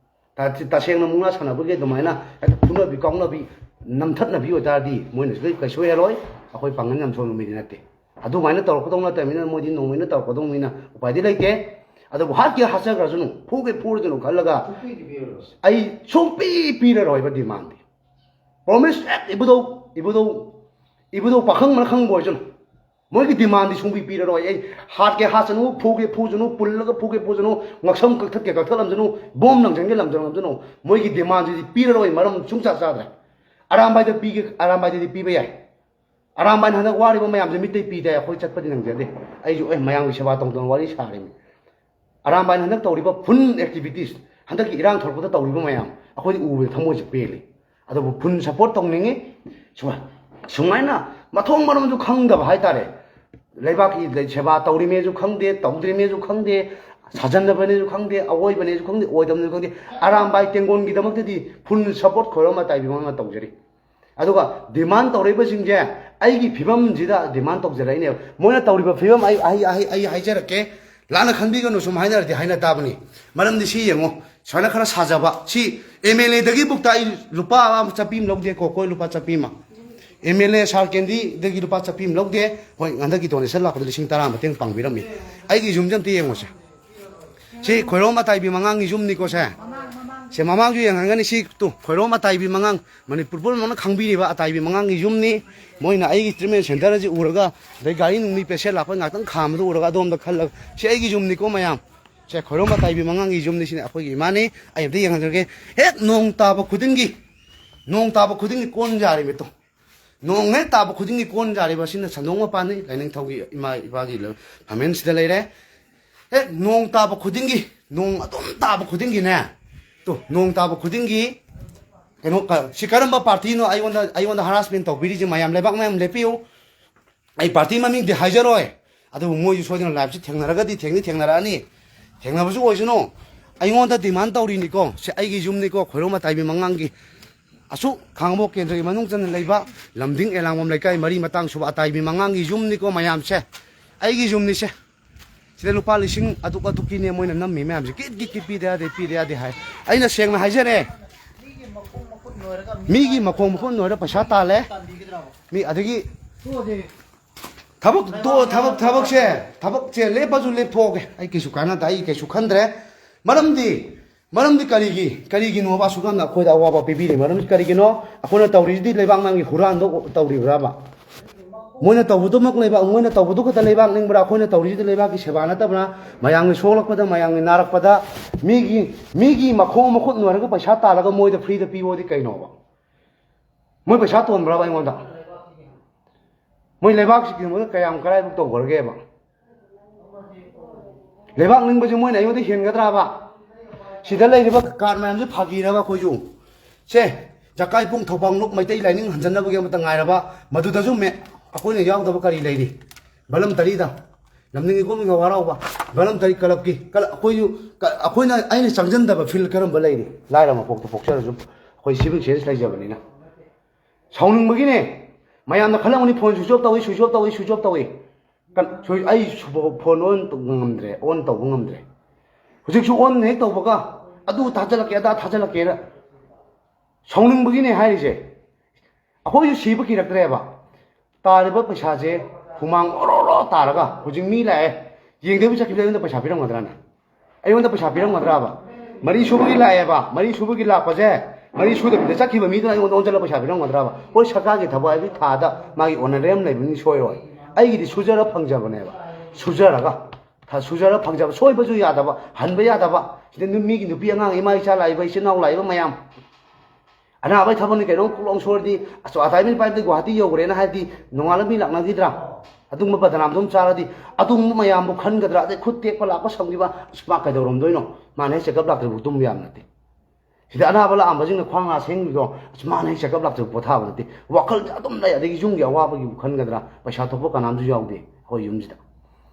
ꯇ-, ꯇꯁꯦꯡꯅ ꯃꯨꯛꯅꯥ ꯁꯥꯟꯅꯕꯒꯤ ꯑꯗꯨꯃꯥꯏꯅ ꯍꯦꯛꯇ ꯐꯨꯅꯕꯤ ꯀꯥꯎꯅꯕꯤ, ꯅꯝꯊꯠꯅꯕꯤ ꯑꯣꯏꯇꯥꯔꯗꯤ ꯃꯣꯏꯅꯁꯨ ꯀꯩꯁꯨ ꯍꯦꯜꯂꯣꯏ꯫ ꯑꯩꯈꯣꯏ ꯄꯥꯡꯒꯜ ꯌꯥꯝ ꯁꯣꯟꯕ ꯃꯤꯗꯤ ꯅꯠꯇꯦ꯫ ꯑꯗꯨꯃꯥꯏꯅ ꯇꯧꯔꯛꯀꯗꯧ ꯅꯠꯇꯕꯅꯤꯅ ꯃꯣꯏꯗꯤ ꯅꯣꯡꯃꯩꯅ ꯇꯧꯔꯛꯀꯗꯧꯅꯤꯅ ꯎꯄꯥꯏꯗꯤ ꯂꯩꯇꯦ꯫ ꯑꯗꯨꯕꯨ ꯍꯥꯠꯀꯦ ꯍꯥꯠꯆꯈ꯭ꯔꯁꯅꯨ, ꯐꯨꯒꯦ ꯐꯨꯔꯁꯅꯨ ꯈꯜꯂꯒ ꯑꯩ ꯁꯨꯡꯄꯤ ꯄꯤꯔꯔꯣꯏꯕ ꯗꯤꯃꯥꯟꯗꯤ꯫ ꯄ꯭ꯔꯣꯃꯤꯁ ꯍꯦꯛ ꯏꯕꯨꯙꯧ, ꯏꯕꯨꯙꯧ, ꯏꯕꯨꯙꯧ ꯄꯥꯈꯪꯕꯅ ꯈꯪꯕ ꯑꯣꯏꯁꯅꯨ꯫ ꯃꯣꯏꯒꯤ ꯗꯤꯃꯥꯟꯗꯤ ꯁꯨꯡꯄꯤ ꯄꯤꯔꯔꯣꯏ꯫ ꯑꯩ ꯍꯥꯠꯀꯦ ꯍꯥꯠꯁꯅꯨ, ꯐꯨꯒꯦ ꯐꯨꯁꯅꯨ, ꯄꯨꯜꯂꯒ ꯐꯨꯒꯦ ꯐꯨꯁꯅꯨ, ꯉꯛꯁꯝ ꯀꯛꯊꯠꯀꯦ ꯀꯛꯊꯠꯂꯝꯁꯅꯨ, ꯕꯣꯝ ꯂꯪꯁꯟꯒꯦ ꯂꯪꯁꯜꯂꯝꯁꯅꯨ, ꯃꯣꯏꯒꯤ ꯗꯤꯃꯥꯟꯁꯤꯗꯤ ꯄꯤꯔꯔꯣꯏ, ꯃꯔꯝ ꯁꯨꯡꯆꯥ ꯆꯥꯗ꯭ꯔꯦ꯫ ꯑꯔꯥꯝꯕꯥꯏꯗ ꯄꯤꯒꯦ, ꯑꯔꯥꯝꯕꯥꯏꯗꯗꯤ ꯄꯤꯕ ꯌꯥꯏ꯫ ꯑꯔꯥꯝꯕꯥꯏꯅ ꯍꯟꯗꯛ ꯋꯥꯔꯤꯕ ꯃꯌꯥꯝꯁꯦ ꯃꯤꯠꯇꯩ ꯄꯤꯗꯦ, ꯑꯩꯈꯣꯏ ꯆꯠꯄꯗꯤ ꯅꯪꯖꯗꯦ꯫ ꯑꯩꯁꯨ ꯑꯦ ꯃꯌꯥꯝꯒꯤ ꯁꯦꯕꯥ ꯇꯧꯗꯅ ꯋꯥꯔꯤ ꯁꯥꯔꯤꯃꯤ꯫ ꯑꯔꯥꯝꯕꯥꯏꯅ ꯍꯟꯗꯛ ꯇꯧꯔꯤꯕ ꯐꯨꯜ ꯑꯦꯛꯇꯤꯚꯤꯇꯤꯁ, ꯍꯟꯗꯛꯀꯤ ꯏꯔꯥꯡ ꯊꯣꯛꯂꯛꯄꯗ ꯇꯧꯔꯤꯕ ꯃꯌꯥꯝ, ꯑꯩꯈꯣꯏꯗꯤ ꯎꯕꯗ ꯊꯃꯣꯏꯁꯦ ꯄꯦꯜꯂꯤ꯫ ꯑꯗꯨꯕꯨ ꯐꯨꯜ ꯁꯞꯄꯣꯔꯠ ꯇꯧꯅꯤꯡꯉꯤ꯫ ꯁꯨꯃꯥꯏ-, ꯁꯨꯃꯥꯏꯅ ꯃꯊꯣꯡ ꯃꯔꯝꯁꯨ ꯈꯪꯗꯕ ꯍꯥꯏꯇꯥꯔꯦ꯫ ꯂꯩꯕꯥꯛꯀꯤ ꯁꯦꯕꯥ ꯇꯧꯔꯤꯃꯦꯁꯨ ꯈꯪꯗꯦ, ꯇꯧꯗ꯭ꯔꯤꯃꯦꯁꯨ ꯈꯪꯗꯦ, ꯁꯥꯖꯟꯅꯕꯅꯦꯁꯨ ꯈꯪꯗꯦ, ꯑꯋꯣꯏꯕꯅꯦꯁꯨ ꯈꯪꯗꯦ, ꯑꯣꯏꯗꯕꯅꯦꯁꯨ ꯈꯪꯗꯦ꯫ ꯑꯔꯥꯝꯕꯥꯏ ꯇꯦꯡꯒꯣꯟꯒꯤꯗꯃꯛꯇꯗꯤ full support ꯈꯣꯏꯔꯣꯝ ꯑꯇꯥꯏꯕꯤ ꯃꯉꯥ ꯇꯧꯖꯔꯤ꯫ ꯑꯗꯨꯒ demand ꯇꯧꯔꯛꯏꯕꯁꯤꯡꯁꯦ ꯑꯩꯒꯤ ꯐꯤꯕꯝꯁꯤꯗ demand ꯇꯧꯖꯔꯛꯏꯅꯦꯕ꯫ ꯃꯣꯏꯅ ꯇꯧꯔꯤꯕ ꯐꯤꯕꯝ ꯑꯩ, ꯑꯩ, ꯑꯩ, ꯑꯩ ꯍꯥꯏꯖꯔꯛꯀꯦ, ꯂꯥꯟꯅ ꯈꯟꯕꯤꯒꯅꯨ, ꯁꯨꯝ ꯍꯥꯏꯅꯔꯗꯤ ꯍꯥꯏꯅ ꯇꯥꯕꯅꯤ꯫ ꯃꯔꯝꯗꯤ ꯁꯤ ꯌꯦꯡꯉꯣ, ꯁꯨꯃꯥꯏꯅ ꯈꯔ ꯁꯥꯖꯕ, ꯁꯤ MLA ꯗꯒꯤꯕꯨꯛꯇ ꯑꯩ ꯂꯨꯄꯥ ꯑꯃ ꯆꯠꯄꯤ ꯑꯃ ꯂꯧꯗꯦꯀꯣ, ꯀꯣꯏ ꯂꯨꯄꯥ ꯆꯠꯄꯤ ꯑꯃ꯫ MLA ꯁꯥꯔ ꯀꯦꯟꯗꯤꯗꯒꯤ ꯂꯨꯄꯥ ꯆꯠꯄꯤ ꯑꯃ ꯂꯧꯗꯦ꯫ ꯍꯣꯏ, ꯍꯟꯗꯛꯀꯤ donation ꯂꯥꯛꯄꯗ ꯂꯤꯁꯤꯡ ꯇꯔꯥ ꯃꯇꯦꯡ ꯄꯥꯡꯕꯤꯔꯝꯃꯤ꯫ ꯑꯩꯒꯤ ꯌꯨꯝꯁꯦ ꯑꯝꯇ ꯌꯦꯡꯉꯨꯁꯦ꯫ ꯁꯤ ꯈꯣꯏꯔꯣꯝ ꯑꯇꯥꯏꯕꯤ ꯃꯉꯥꯡꯒꯤ ꯌꯨꯝꯅꯤꯀꯣ ꯁꯦ꯫ ꯁꯦ, ꯃꯃꯥꯡꯁꯨ ꯌꯦꯡꯍꯟꯒꯅꯤ꯫ ꯁꯤ ꯇꯨ, ꯈꯣꯏꯔꯣꯝ ꯑꯇꯥꯏꯕꯤ ꯃꯉꯥꯡ, ꯃꯅꯤꯄꯨꯔ ꯄꯨꯝꯅꯃꯛꯅ ꯈꯪꯕꯤꯔꯤꯕ ꯑꯇꯥꯏꯕꯤ ꯃꯉꯥꯡꯒꯤ ꯌꯨꯝꯅꯤ꯫ ꯃꯣꯏꯅ ꯑꯩꯒꯤ treatment center ꯑꯁꯤ ꯎꯔꯒ, ꯑꯗꯩ ꯒꯥꯔꯤ ꯅꯨꯡꯂꯤ patient ꯂꯥꯛꯄ ꯉꯥꯛꯇꯪ ꯈꯥꯝꯕꯗꯨ ꯎꯔꯒ ꯑꯗꯣꯝꯗ ꯈꯜꯂꯒ, ꯁꯤ ꯑꯩꯒꯤ ꯌꯨꯝꯅꯤꯀꯣ ꯃꯌꯥꯝ꯫ ꯁꯦ, ꯈꯣꯏꯔꯣꯝ ꯑꯇꯥꯏꯕꯤ ꯃꯉꯥꯡꯒꯤ ꯌꯨꯝꯅꯤ꯫ ꯁꯤꯅ ꯑꯩꯈꯣꯏꯒꯤ ꯏꯃꯥꯅꯤ꯫ ꯑꯩ ꯑꯝꯇ ꯌꯦꯡꯍꯟꯖꯔꯒꯦ꯫ ꯍꯦꯛ ꯅꯣꯡ ꯇꯥꯕ ꯈꯨꯗꯤꯡꯒꯤ, ꯅꯣꯡ ꯇꯥꯕ ꯈꯨꯗꯤꯡꯒꯤ ꯀꯣꯟ ꯌꯥꯔꯤꯕ ꯇꯨ꯫ ꯅꯣꯡ ꯍꯦꯛ ꯇꯥꯕ ꯈꯨꯗꯤꯡꯒꯤ ꯀꯣꯟ ꯌꯥꯔꯤꯕ꯫ ꯁꯤꯅ ꯁꯟꯗꯣꯡ ꯃꯄꯥꯟꯅꯤ, ꯂꯥꯏꯅꯤꯡꯊꯧꯒꯤ ꯏꯃꯥ ꯏꯄꯥꯒꯤ ꯂ-, ꯐꯝꯃꯦꯟꯁꯤꯗ ꯂꯩꯔꯦ꯫ ꯍꯦꯛ ꯅꯣꯡ ꯇꯥꯕ ꯈꯨꯗꯤꯡꯒꯤ, ꯅꯣꯡ ꯑꯗꯨꯝ ꯇꯥꯕ ꯈꯨꯗꯤꯡꯒꯤꯅꯦ, ꯇꯨ, ꯅꯣꯡ ꯇꯥꯕ ꯈꯨꯗꯤꯡꯒꯤ ꯀꯩꯅꯣ, ꯀ-, ꯁꯤ ꯀꯔꯝꯕ party ꯅꯣ ꯑꯩꯉꯣꯟꯗ, ꯑꯩꯉꯣꯟꯗ harassment ꯇꯧꯕꯤꯔꯤꯁꯦ? ꯃꯌꯥꯝ, ꯂꯩꯕꯥꯛ ꯃꯌꯥꯝ ꯂꯦꯞꯄꯤꯌꯨ꯫ ꯑꯩ party ꯃꯃꯤꯡꯗꯤ ꯍꯥꯏꯖꯔꯣꯏ, ꯑꯗꯨꯕꯨ ꯃꯣꯏꯁꯨ ꯁꯣꯏꯗꯅ live ꯁꯤ ꯊꯦꯡꯅꯔꯒꯗꯤ ꯊꯦꯡꯗꯤ ꯊꯦꯡꯅꯔꯛꯑꯅꯤ꯫ ꯊꯦꯡꯅꯕꯁꯨ ꯑꯣꯏꯁꯅꯨ꯫ ꯑꯩꯉꯣꯟꯗ demand ꯇꯧꯔꯤꯅꯤꯀꯣ꯫ ꯁꯤ ꯑꯩꯒꯤ ꯌꯨꯝꯅꯤꯀꯣ, ꯈꯣꯏꯔꯣꯝ ꯑꯇꯥꯏꯕꯤ ꯃꯉꯥꯡꯒꯤ꯫ ꯑꯁꯨꯛ ꯈꯥꯡꯉꯕꯣꯛ ꯀꯦꯟꯗ꯭ꯔꯒꯤ ꯃꯅꯨꯡ ꯆꯟꯅ ꯂꯩꯕ ꯂꯝꯗꯤꯡ ꯑꯦꯂꯥꯡꯕꯝ ꯂꯩꯀꯥꯏ ꯃꯔꯤ ꯃꯇꯥꯡ ꯁꯨꯕ ꯑꯇꯥꯏꯕꯤ ꯃꯉꯥꯡꯒꯤ ꯌꯨꯝꯅꯤꯀꯣ ꯃꯌꯥꯝꯁꯦ꯫ ꯑꯩꯒꯤ ꯌꯨꯝꯅꯤꯁꯦ꯫ ꯁꯤꯗ ꯂꯨꯄꯥ ꯂꯤꯁꯤꯡ ꯑꯗꯨꯛ ꯑꯗꯨꯛꯀꯤꯅꯦ ꯃꯣꯏꯅ ꯅꯝꯃꯤ ꯃꯌꯥꯝꯁꯦ꯫ ꯀꯤꯠ ꯀꯤꯠ ꯀꯤꯠ ꯄꯤꯗ ꯌꯥꯗꯦ, ꯄꯤꯗ ꯌꯥꯗꯦ ꯍꯥꯏ꯫ ꯑꯩꯅ ꯁꯦꯡꯅ ꯍꯥꯏꯖꯔꯦ꯫ ꯃꯤꯒꯤ ꯃꯈꯣꯡ ꯃꯈꯨꯠ ꯅꯣꯏꯔ ꯄꯩꯁꯥ ꯇꯥꯜꯂꯦ꯫ ꯃꯤ ꯑꯗꯒꯤ ꯊꯕꯛ ꯇꯣ-, ꯊꯕꯛ, ꯊꯕꯛꯁꯦ, ꯊꯕꯛꯁꯦ ꯂꯦꯞꯄꯁꯨ ꯂꯦꯞꯊꯣꯛꯑꯒꯦ꯫ ꯑꯩ ꯀꯩꯁꯨ ꯀꯥꯟꯅꯗ, ꯑꯩ ꯀꯩꯁꯨ ꯈꯟꯗ꯭ꯔꯦ꯫ ꯃꯔꯝꯗꯤ, ꯃꯔꯝꯗꯤ ꯀꯔꯤꯒꯤ, ꯀꯔꯤꯒꯤꯅꯣꯕ ꯑꯁꯨꯛ ꯌꯥꯝꯅ ꯑꯩꯈꯣꯏꯗ ꯑꯋꯥꯕ ꯄꯤꯕꯤꯔꯤ? ꯃꯔꯝꯗꯤ ꯀꯔꯤꯒꯤꯅꯣ? ꯑꯩꯈꯣꯏꯅ ꯇꯧꯔꯤꯁꯤꯗꯤ ꯂꯩꯕꯥꯛ ꯃꯌꯥꯝꯒꯤ ꯍꯨꯔꯥꯟꯕ ꯇꯧꯔꯤꯕ꯭ꯔꯕ? ꯃꯣꯏꯅ ꯇꯧꯕꯗꯨꯃꯛ ꯂꯩꯕꯥꯛ, ꯃꯣꯏꯅ ꯇꯧꯕꯗꯨ ꯈꯛꯇ ꯂꯩꯕꯥꯛ ꯅꯤꯡꯕ꯭ꯔꯥ? ꯑꯩꯈꯣꯏꯅ ꯇꯧꯔꯤꯁꯤꯗꯤ ꯂꯩꯕꯥꯛꯀꯤ ꯁꯦꯕꯥ ꯅꯠꯇꯕ꯭ꯔꯥ? ꯃꯌꯥꯝꯒꯤ ꯁꯣꯛꯂꯛꯄꯗ, ꯃꯌꯥꯝꯒꯤ ꯅꯥꯔꯛꯄꯗ, ꯃꯤꯒꯤ, ꯃꯤꯒꯤ ꯃꯈꯣꯡ ꯃꯈꯨꯠ ꯅꯣꯏꯔꯒ ꯄꯩꯁꯥ ꯇꯥꯜꯂꯒ ꯃꯣꯏꯗ free ꯗ ꯄꯤꯌꯣꯗꯤ ꯀꯩꯅꯣꯕ? ꯃꯣꯏ ꯄꯩꯁꯥ ꯇꯣꯟꯕ꯭ꯔꯕ ꯑꯩꯉꯣꯟꯗ? ꯃꯣꯏ ꯂꯩꯕꯥꯛꯁꯤ ꯀꯩꯗꯧꯕꯗ ꯀꯌꯥꯝ ꯀꯔꯥꯏꯕꯨꯛ ꯇꯧꯈ꯭ꯔꯒꯦꯕ? ꯂꯩꯕꯥꯛ ꯅꯤꯡꯕꯁꯦ ꯃꯣꯏꯅ ꯑꯩꯉꯣꯟꯗ ꯍꯦꯟꯒꯗ꯭ꯔꯕ? ꯁꯤꯗ ꯂꯩꯔꯤꯕ card ꯃꯌꯥꯝꯁꯦ ꯐꯥꯒꯤꯔꯕ ꯑꯩꯈꯣꯏꯁꯨ? ꯁꯦ, ꯖꯀꯥꯏꯄꯨꯡ ꯊꯧꯕꯥꯜ ꯂꯨꯞ ꯃꯩꯇꯩ ꯂꯥꯏꯅꯤꯡ ꯍꯟꯖꯟꯅꯕꯒꯤ ꯑꯃꯇ ꯉꯥꯏꯔꯕ, ꯃꯗꯨꯗꯁꯨ ꯃꯦ-, ꯑꯩꯈꯣꯏꯅ ꯌꯥꯎꯗꯕ ꯀꯔꯤ ꯂꯩꯔꯤ? ꯕꯂꯝ ꯇꯔꯤꯗ ꯂꯝꯗꯤꯡ ꯏꯀꯨꯝ ꯏꯉꯧ ꯍꯔꯥꯎꯕ, ꯕꯂꯝ ꯇꯔꯤ ꯀꯂꯕꯀꯤ ꯀꯂ-, ꯑꯩꯈꯣꯏꯁꯨ ꯀ-, ꯑꯩꯈꯣꯏꯅ, ꯑꯩꯅ ꯆꯪꯁꯤꯟꯗꯕ ꯐꯤꯜ ꯀꯔꯝꯕ ꯂꯩꯔꯤ? ꯂꯥꯏꯔ ꯃꯄꯣꯛꯇ ꯄꯣꯛꯆꯔꯁꯨ ꯑꯩꯈꯣꯏ ꯁꯤꯚꯤꯛ ꯁꯦꯟꯁ ꯂꯩꯖꯕꯅꯤꯅ꯫ ꯁꯥꯎꯅꯤꯡꯕꯒꯤꯅꯦ꯫ ꯃꯌꯥꯝꯅ ꯈꯜꯂꯝꯒꯅꯤ ꯐꯣꯟ ꯁ꯭ꯋꯤꯆ ꯑꯣꯐ ꯇꯧꯏ, ꯁ꯭ꯋꯤꯆ ꯑꯣꯐ ꯇꯧꯏ, ꯁ꯭ꯋꯤꯆ ꯑꯣꯐ ꯇꯧꯏ꯫ ꯀꯟ-, ꯁꯣꯏ-, ꯑꯩ ꯁꯨ-, ꯐꯣꯟ ꯑꯣꯟ ꯇꯧꯕ ꯉꯝꯗ꯭ꯔꯦ, ꯑꯣꯟ ꯇꯧꯕ ꯉꯝꯗ꯭ꯔꯦ꯫ ꯍꯧꯖꯤꯛꯁꯨ ꯑꯣꯟ ꯍꯦꯛ ꯇꯧꯕꯒ ꯑꯗꯨ ꯊꯥꯖꯤꯜꯂꯛꯀꯦ, ꯑꯗꯥ ꯊꯥꯖꯤꯜꯂꯛꯀꯦꯅ ꯁꯥꯎꯅꯤꯡꯕꯒꯤꯅꯦ ꯍꯥꯏꯔꯤꯁꯦ꯫ ꯑꯩꯈꯣꯏꯁꯨ ꯁꯤꯕ ꯀꯤꯔꯛꯇ꯭ꯔꯦꯕ꯫ ꯇꯥꯔꯤꯕ ꯄꯩꯁꯥꯁꯦ ꯍꯨꯃꯥꯡ ꯑꯣꯔꯣ ꯑꯣꯔꯣ ꯇꯥꯔꯒ ꯍꯧꯖꯤꯛ ꯃꯤ ꯂꯥꯛꯑꯦ, ꯌꯦꯡꯗꯕꯤ ꯆꯠꯈꯤꯕꯗ ꯑꯩꯉꯣꯟꯗ ꯄꯩꯁꯥ ꯄꯤꯔꯝꯒꯗ꯭ꯔꯥꯅꯦ? ꯑꯩꯉꯣꯟꯗ ꯄꯩꯁꯥ ꯄꯤꯔꯝꯒꯗ꯭ꯔꯕ? ꯃꯔꯤ ꯁꯨꯕꯒꯤ ꯂꯥꯛꯑꯦꯕ, ꯃꯔꯤ ꯁꯨꯕꯒꯤ ꯂꯥꯛꯄꯁꯦ, ꯃꯔꯤ ꯁꯨꯗꯕꯤꯗ ꯆꯠꯈꯤꯕ ꯃꯤꯗꯨꯅ ꯑꯩꯉꯣꯟꯗ ꯑꯣꯟꯁꯤꯜꯂꯒ ꯄꯩꯁꯥ ꯄꯤꯔꯝꯒꯗ꯭ꯔꯕ? ꯍꯣꯏ, ꯁꯔꯀꯥꯔꯒꯤ ꯊꯕꯛ ꯍꯥꯏꯕꯗꯤ ꯊꯥꯗ ꯃꯥꯒꯤ ꯑꯣꯅꯔꯦ ꯑꯃ ꯂꯩꯕꯅꯤ, ꯁꯣꯏꯔꯣꯏ꯫ ꯑꯩꯒꯤꯗꯤ ꯁꯨꯖꯔ ꯐꯪꯖꯕꯅꯦꯕ꯫ ꯁꯨꯖꯔꯒ, ꯊ-, ꯁꯨꯖꯔ ꯐꯪꯖꯕ, ꯁꯣꯏꯕꯁꯨ ꯌꯥꯗꯕ, ꯍꯟꯕ ꯌꯥꯗꯕ, ꯁꯤꯗ ꯅꯨ-, ꯃꯤꯒꯤ ꯅꯨꯄꯤ ꯑꯉꯥꯡ, ꯏꯃꯥ ꯏꯆꯥ ꯂꯥꯛꯏꯕ, ꯏꯆꯤꯟ ꯏꯅꯥꯎ ꯂꯥꯛꯏꯕ ꯃꯌꯥꯝ, ꯑꯅꯥꯕꯒꯤ ꯊꯕꯛꯅꯤ ꯀꯩꯅꯣ, ꯀꯣꯛ ꯂꯥꯎ ꯁꯣꯔꯗꯤ, ꯑꯁ, ꯑꯇꯥꯏꯃꯤꯟ ꯄꯥꯏꯕꯗꯤ ꯒꯨꯍꯥꯇꯤ ꯌꯧꯈ꯭ꯔꯦꯅ ꯍꯥꯏꯔꯗꯤ ꯅꯣꯡꯉꯥꯜꯂ ꯃꯤ ꯂꯥꯛꯅꯈꯤꯗ꯭ꯔꯥ? ꯑꯗꯨꯒꯨꯝꯕ ꯕꯗꯅꯥꯝꯗꯣ ꯑꯃ ꯆꯥꯔꯗꯤ, ꯑꯗꯨꯒꯨꯝꯕ ꯃꯌꯥꯝꯕꯨ ꯈꯟꯒꯗ꯭ꯔꯥ? ꯑꯗꯩ ꯈꯨꯠ ꯇꯦꯛꯄ ꯂꯥꯛꯄ ꯁꯝꯈꯤꯕ, ꯑꯁ, ꯃꯥ ꯀꯩꯗꯧꯔꯝꯗꯣꯏꯅꯣ? ꯃꯥꯅ ꯍꯦꯛ ꯆꯦꯛꯑꯞ ꯂꯥꯛꯇ꯭ꯔꯤꯕꯨ ꯇꯨꯝꯕ ꯌꯥꯕ ꯅꯠꯇꯦ꯫ ꯁꯤꯗ ꯑꯅꯥꯕ ꯂꯥꯛꯑꯝꯕꯁꯤꯡꯅ ꯈ꯭ꯋꯥꯡ ꯉꯥ ꯁꯦꯡꯕꯤꯗꯣ, ꯑꯁ, ꯃꯥꯅ ꯍꯦꯛ ꯆꯦꯛꯑꯞ ꯂꯥꯛꯇ꯭ꯔꯤꯕ ꯄꯣꯊꯥꯕ ꯅꯠꯇꯦ꯫ ꯋꯥꯈꯜꯁꯦ ꯑꯗꯨꯝ ꯂꯩ꯫ ꯑꯗꯒꯤ ꯌꯨꯝꯒꯤ ꯑꯋꯥꯕꯒꯤꯕꯨ ꯈꯟꯒꯗ꯭ꯔꯥ? ꯄꯩꯁꯥ ꯊꯣꯛꯄ ꯀꯅꯥꯝꯁꯨ ꯌꯥꯎꯗꯦ ꯑꯩꯈꯣꯏ ꯌꯨꯝꯁꯤꯗ꯫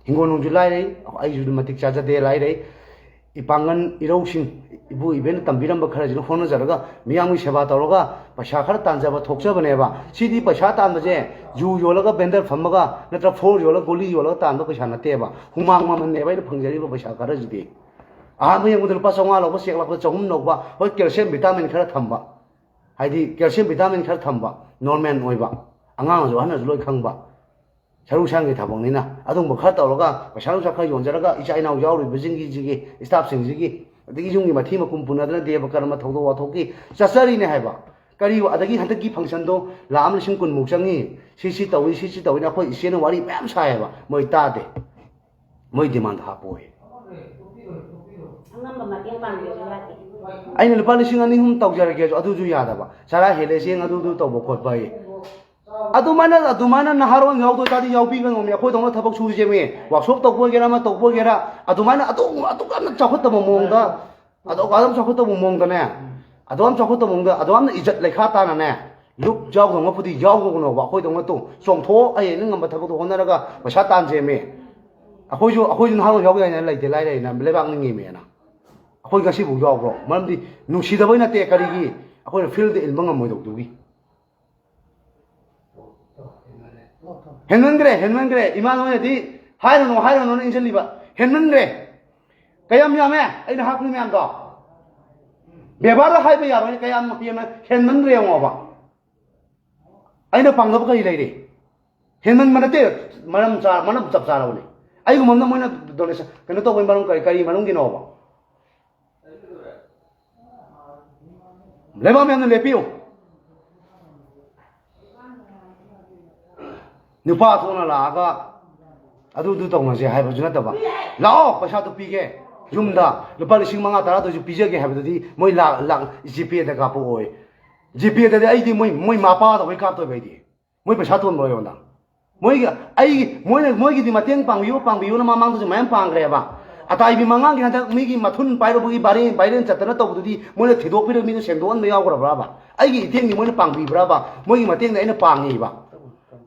ꯍꯤꯡꯒꯣꯜ ꯅꯨꯡꯁꯨ ꯂꯥꯏꯔꯩ, ꯑꯩꯁꯨ ꯃꯇꯤꯛ ꯆꯥꯖꯗꯦ, ꯂꯥꯏꯔꯩ꯫ ꯏꯄꯥꯡꯒꯜ ꯏꯔꯧꯁꯤꯡ, ꯏꯄꯨ ꯏꯕꯦꯟꯅ ꯇꯝꯕꯤꯔꯝꯕ ꯈꯔꯁꯤꯅ ꯍꯣꯠꯅꯖꯔꯒ, ꯃꯤꯌꯥꯝꯒꯤ ꯁꯦꯕꯥ ꯇꯧꯔꯒ ꯄꯩꯁꯥ ꯈꯔ ꯇꯥꯟꯖꯕ ꯊꯣꯛꯆꯕꯅꯦꯕ꯫ ꯁꯤꯗꯤ ꯄꯩꯁꯥ ꯇꯥꯟꯕꯁꯦ ꯌꯨ ꯌꯣꯜꯂꯒ ꯕꯦꯟꯗꯔ ꯐꯝꯃꯒ, ꯅꯠꯇ꯭ꯔ ꯐꯣꯔ ꯌꯣꯜꯂꯒ, ꯒꯣꯂꯤ ꯌꯣꯜꯂꯒ ꯇꯥꯟꯕ ꯄꯩꯁꯥ ꯅꯠꯇꯦꯕ꯫ ꯍꯨꯃꯥꯡ ꯃꯃꯜꯅꯦꯕ ꯑꯩꯅ ꯐꯪꯖꯔꯤꯕ ꯄꯩꯁꯥ ꯈꯔꯁꯤꯗꯤ꯫ ꯑꯍꯥꯟꯕ ꯌꯦꯡꯕꯗ ꯂꯨꯄꯥ ꯆꯥꯝꯃꯉꯥ ꯂꯧꯕ, ꯆꯦꯛ ꯂꯥꯛꯄꯗ ꯆꯍꯨꯝ ꯂꯧꯕ, ꯍꯣꯏ, ꯀꯦꯜꯁꯤꯌꯝ ꯚꯤꯇꯥꯃꯤꯟ ꯈꯔ ꯊꯝꯕ, ꯍꯥꯏꯗꯤ ꯀꯦꯜꯁꯤꯌꯝ ꯚꯤꯇꯥꯃꯤꯟ ꯈꯔ ꯊꯝꯕ, ꯅꯣꯔꯃꯦꯜ ꯑꯣꯏꯕ, ꯑꯉꯥꯡꯅꯁꯨ ꯑꯍꯟꯅꯁꯨ ꯂꯣꯏ ꯈꯪꯕ, ꯁꯔꯨ ꯁꯔꯥꯡꯒꯤ ꯊꯕꯛꯅꯤꯅ꯫ ꯑꯗꯨꯒꯨꯝꯕ ꯈꯔ ꯇꯧꯔꯒ ꯄꯩꯁꯥ ꯅꯨꯡꯁꯥ ꯈꯔ ꯌꯣꯟꯖꯔꯒ ꯏꯆꯥ ꯏꯅꯥꯎ ꯌꯥꯎꯔꯤꯕꯁꯤꯡꯒꯤ, ꯁꯤꯒꯤ ꯁ꯭ꯇꯥꯐꯁꯤꯡꯁꯤꯒꯤ, ꯑꯗꯒꯤ ꯌꯨꯝꯒꯤ ꯃꯊꯤ ꯃꯀꯨꯝ ꯄꯨꯅꯗꯅ ꯗꯦꯕ ꯀꯔꯃ ꯊꯧꯗꯣꯛ ꯋꯥꯊꯣꯛꯀꯤ ꯆꯠꯆꯔꯤꯅꯦ ꯍꯥꯏꯕ꯫ ꯀꯔꯤ, ꯑꯗꯒꯤ ꯍꯟꯗꯛꯀꯤ ꯐꯪꯁꯟꯗꯣ ꯂꯥꯛ ꯑꯃ ꯂꯤꯁꯤꯡ ꯀꯨꯟꯃꯨꯛ ꯆꯪꯉꯤ, ꯁꯤ ꯁꯤ ꯇꯧꯏ, ꯁꯤ ꯁꯤ ꯇꯧꯏꯅ ꯑꯩꯈꯣꯏ ꯏꯆꯦꯅ ꯋꯥꯔꯤ ꯃꯌꯥꯝ ꯁꯥꯏꯌꯦꯕ, ꯃꯣꯏ ꯇꯥꯗꯦ꯫ ꯃꯣꯏ ꯗꯤꯃꯥꯟꯗ ꯍꯥꯞꯄꯣꯏ꯫ ꯑꯉꯝꯕ ꯃꯇꯦꯡ ꯄꯥꯡꯕꯤꯌꯨ ꯌꯥꯗꯦ꯫ ꯑꯩꯅ ꯂꯨꯄꯥ ꯂꯤꯁꯤꯡ ꯑꯅꯤ ꯑꯍꯨꯝ ꯇꯧꯖꯔꯒꯦꯁꯨ ꯑꯗꯨꯁꯨ ꯌꯥꯗꯕ꯫ ꯆꯔꯥ ꯍꯦꯜꯂꯦ ꯆꯦꯡ ꯑꯗꯨꯗꯨ ꯇꯧꯕ ꯈꯣꯠꯄ ꯑꯩ꯫ ꯑꯗꯨꯃꯥꯏꯅ, ꯑꯗꯨꯃꯥꯏꯅ ꯅꯍꯥꯔꯣꯟ ꯌꯥꯎꯗꯣꯏ ꯇꯥꯔꯗꯤ ꯌꯥꯎꯕꯤꯒꯅꯣꯃꯤ꯫ ꯑꯩꯈꯣꯏꯗꯧꯅ ꯊꯕꯛ ꯁꯨꯁꯦꯃꯤ꯫ ꯋꯥꯛꯁꯣꯞ ꯇꯧꯕ ꯑꯣꯏꯒꯦꯔꯥ, ꯑꯃ ꯇꯧꯕ ꯑꯣꯏꯒꯦꯔꯥ, ꯑꯗꯨꯃꯥꯏꯅ ꯑꯗꯨ, ꯑꯗꯨꯛ ꯌꯥꯝꯅ ꯆꯥꯎꯈꯠꯇꯕ ꯃꯑꯣꯡꯗ, ꯑꯗꯨꯛ ꯌꯥꯝ ꯆꯥꯎꯈꯠꯇꯕ ꯃꯑꯣꯡꯗꯅꯦ, ꯑꯗꯨꯛ ꯌꯥꯝ ꯆꯥꯎꯈꯠꯇꯕ ꯃꯑꯣꯡꯗ, ꯑꯗꯨꯛ ꯌꯥꯝꯅ ꯏꯖꯠ ꯂꯩꯈꯥ ꯇꯥꯅꯅꯦ, ꯂꯨꯞ ꯌꯥꯎꯗꯧꯅꯕꯨꯗꯤ ꯌꯥꯎꯗꯧꯅꯣꯕ, ꯑꯩꯈꯣꯏꯗꯧꯅ ꯇꯨ ꯆꯣꯡꯊꯣꯛꯑꯣ, ꯑꯩ ꯑꯩꯅ ꯉꯝꯕ ꯊꯕꯛꯇꯣ ꯍꯣꯠꯅꯔꯒ ꯄꯩꯁꯥ ꯇꯥꯟꯁꯦꯃꯦ꯫ ꯑꯩꯈꯣꯏꯁꯨ ꯑꯩꯈꯣꯏꯁꯨ ꯅꯍꯥꯔꯣꯜ ꯌꯥꯎ ꯌꯥꯏꯅ ꯂꯩꯇꯦ, ꯂꯥꯏꯔꯩꯅ ꯂꯩꯕꯥꯛ ꯅꯤꯡꯉꯤꯃꯦꯅ꯫ ꯑꯩꯈꯣꯏ ꯉꯁꯤꯐꯥꯎ ꯌꯥꯎꯕ꯭ꯔꯣ? ꯃꯔꯝꯗꯤ ꯅꯨꯡꯁꯤꯗꯕꯩ ꯅꯠꯇꯦ, ꯀꯔꯤꯒꯤ? ꯑꯩꯈꯣꯏꯅ ꯐꯤꯜꯗ ꯏꯟꯕ ꯉꯝꯃꯣꯏꯗꯧꯗꯨꯒꯤ꯫ ꯍꯦꯟꯃꯟꯈ꯭ꯔꯦ, ꯍꯦꯟꯃꯟꯈ꯭ꯔꯦ꯫ ꯏꯃꯥ ꯅꯣꯏꯅꯗꯤ ꯍꯥꯏꯔꯨꯅꯨ, ꯍꯥꯏꯔꯨꯅꯨꯅ ꯏꯟꯁꯤꯜꯂꯤꯕ꯫ ꯍꯦꯟꯃꯟꯈ꯭ꯔꯦ꯫ ꯀꯌꯥꯝ ꯌꯥꯝꯃꯦ ꯑꯩꯅ ꯍꯥꯞꯄꯤ ꯃꯌꯥꯝꯗꯣ? ꯕꯦꯕꯥꯔꯗ ꯍꯥꯏꯕ ꯌꯥꯔꯣꯏꯅꯦ, ꯀꯌꯥꯝ ꯍꯦꯟꯅ ꯍꯦꯟꯃꯟꯈ꯭ꯔꯦ ꯌꯦꯡꯉꯣꯕ꯫ ꯑꯩꯅ ꯄꯥꯝꯗꯕ ꯀꯔꯤ ꯂꯩꯔꯤ? ꯍꯦꯟꯃꯟꯕ ꯅꯠꯇꯦ, ꯃꯔꯝ ꯆꯥ-, ꯃꯔꯝ ꯆꯞ ꯆꯥꯔꯕꯅꯤ꯫ ꯑꯩꯒꯨꯝꯕ ꯑꯃꯅ ꯃꯣꯏꯅ ꯗꯣꯅꯦꯁꯟ ꯀꯩꯅꯣ ꯇꯧꯕꯒꯤ ꯃꯔꯝ ꯀꯔꯤ, ꯀꯔꯤ ꯃꯔꯝꯒꯤꯅꯣꯕ? ꯂꯩꯕꯥꯛ ꯃꯌꯥꯝꯅ ꯂꯦꯞꯄꯤꯌꯨ꯫ ꯅꯨꯄꯥ ꯊꯣꯛꯅ ꯂꯥꯛꯑꯒ ꯑꯗꯨ ꯑꯗꯨ ꯇꯧꯅꯁꯦ ꯍꯥꯏꯕꯁꯨ ꯅꯠꯇꯕ, "ꯂꯥꯛꯑꯣ, ꯄꯩꯁꯥꯗꯣ ꯄꯤꯒꯦ, ꯌꯨꯝꯗ ꯂꯨꯄꯥ ꯂꯤꯁꯤꯡ ꯃꯉꯥ ꯇꯔꯥꯗꯁꯨ ꯄꯤꯖꯒꯦ" ꯍꯥꯏꯕꯗꯨꯗꯤ ꯃꯣꯏ ꯂꯥꯛ ꯂꯥꯛ ꯖꯤꯄꯦꯗ ꯀꯥꯞꯄꯛꯑꯣꯏ꯫ ꯖꯤꯄꯦꯗꯗꯤ ꯑꯩꯗꯤ ꯃꯣꯏ ꯃꯣꯏ ꯃꯄꯥꯗ ꯍꯣꯏ ꯀꯥꯞꯇꯣꯏꯕ ꯑꯩꯗꯤ꯫ ꯃꯣꯏ ꯄꯩꯁꯥ ꯇꯣꯟꯕ꯭ꯔꯣ ꯑꯩꯉꯣꯟꯗ? ꯃꯣꯏꯒꯤ ꯑꯩꯒꯤ ꯃꯣꯏꯅ ꯃꯣꯏꯒꯤꯗꯤ ꯃꯇꯦꯡ ꯄꯥꯡꯕꯤꯌꯨ ꯄꯥꯡꯕꯤꯌꯨꯅ ꯃꯃꯥꯡꯗꯁꯨ ꯃꯌꯥꯝ ꯄꯥꯡꯈ꯭ꯔꯦꯕ꯫ ꯑꯇꯥꯏꯕꯤ ꯃꯉꯥꯡꯒꯤ ꯍꯟꯗꯛ ꯃꯤꯒꯤ ꯃꯊꯨꯟ ꯄꯥꯏꯔꯨꯕꯒꯤ ꯚꯥꯏꯔꯦꯟ ꯚꯥꯏꯔꯦꯟ ꯆꯠꯇꯅ ꯇꯧꯕꯗꯨꯗꯤ ꯃꯣꯏꯅ ꯊꯤꯗꯣꯛꯄꯤꯔꯒ ꯃꯤꯗꯨ ꯁꯦꯡꯗꯣꯛꯍꯟꯕ ꯌꯥꯎꯈ꯭ꯔꯕ꯭ꯔꯕ? ꯑꯩꯒꯤ ꯏꯇꯦꯡꯗꯤ ꯃꯣꯏꯅ ꯄꯥꯡꯕꯤꯕ꯭ꯔꯕ? ꯃꯣꯏꯒꯤ ꯃꯇꯦꯡꯗꯤ ꯑꯩꯅ ꯄꯥꯡꯉꯤꯕ꯫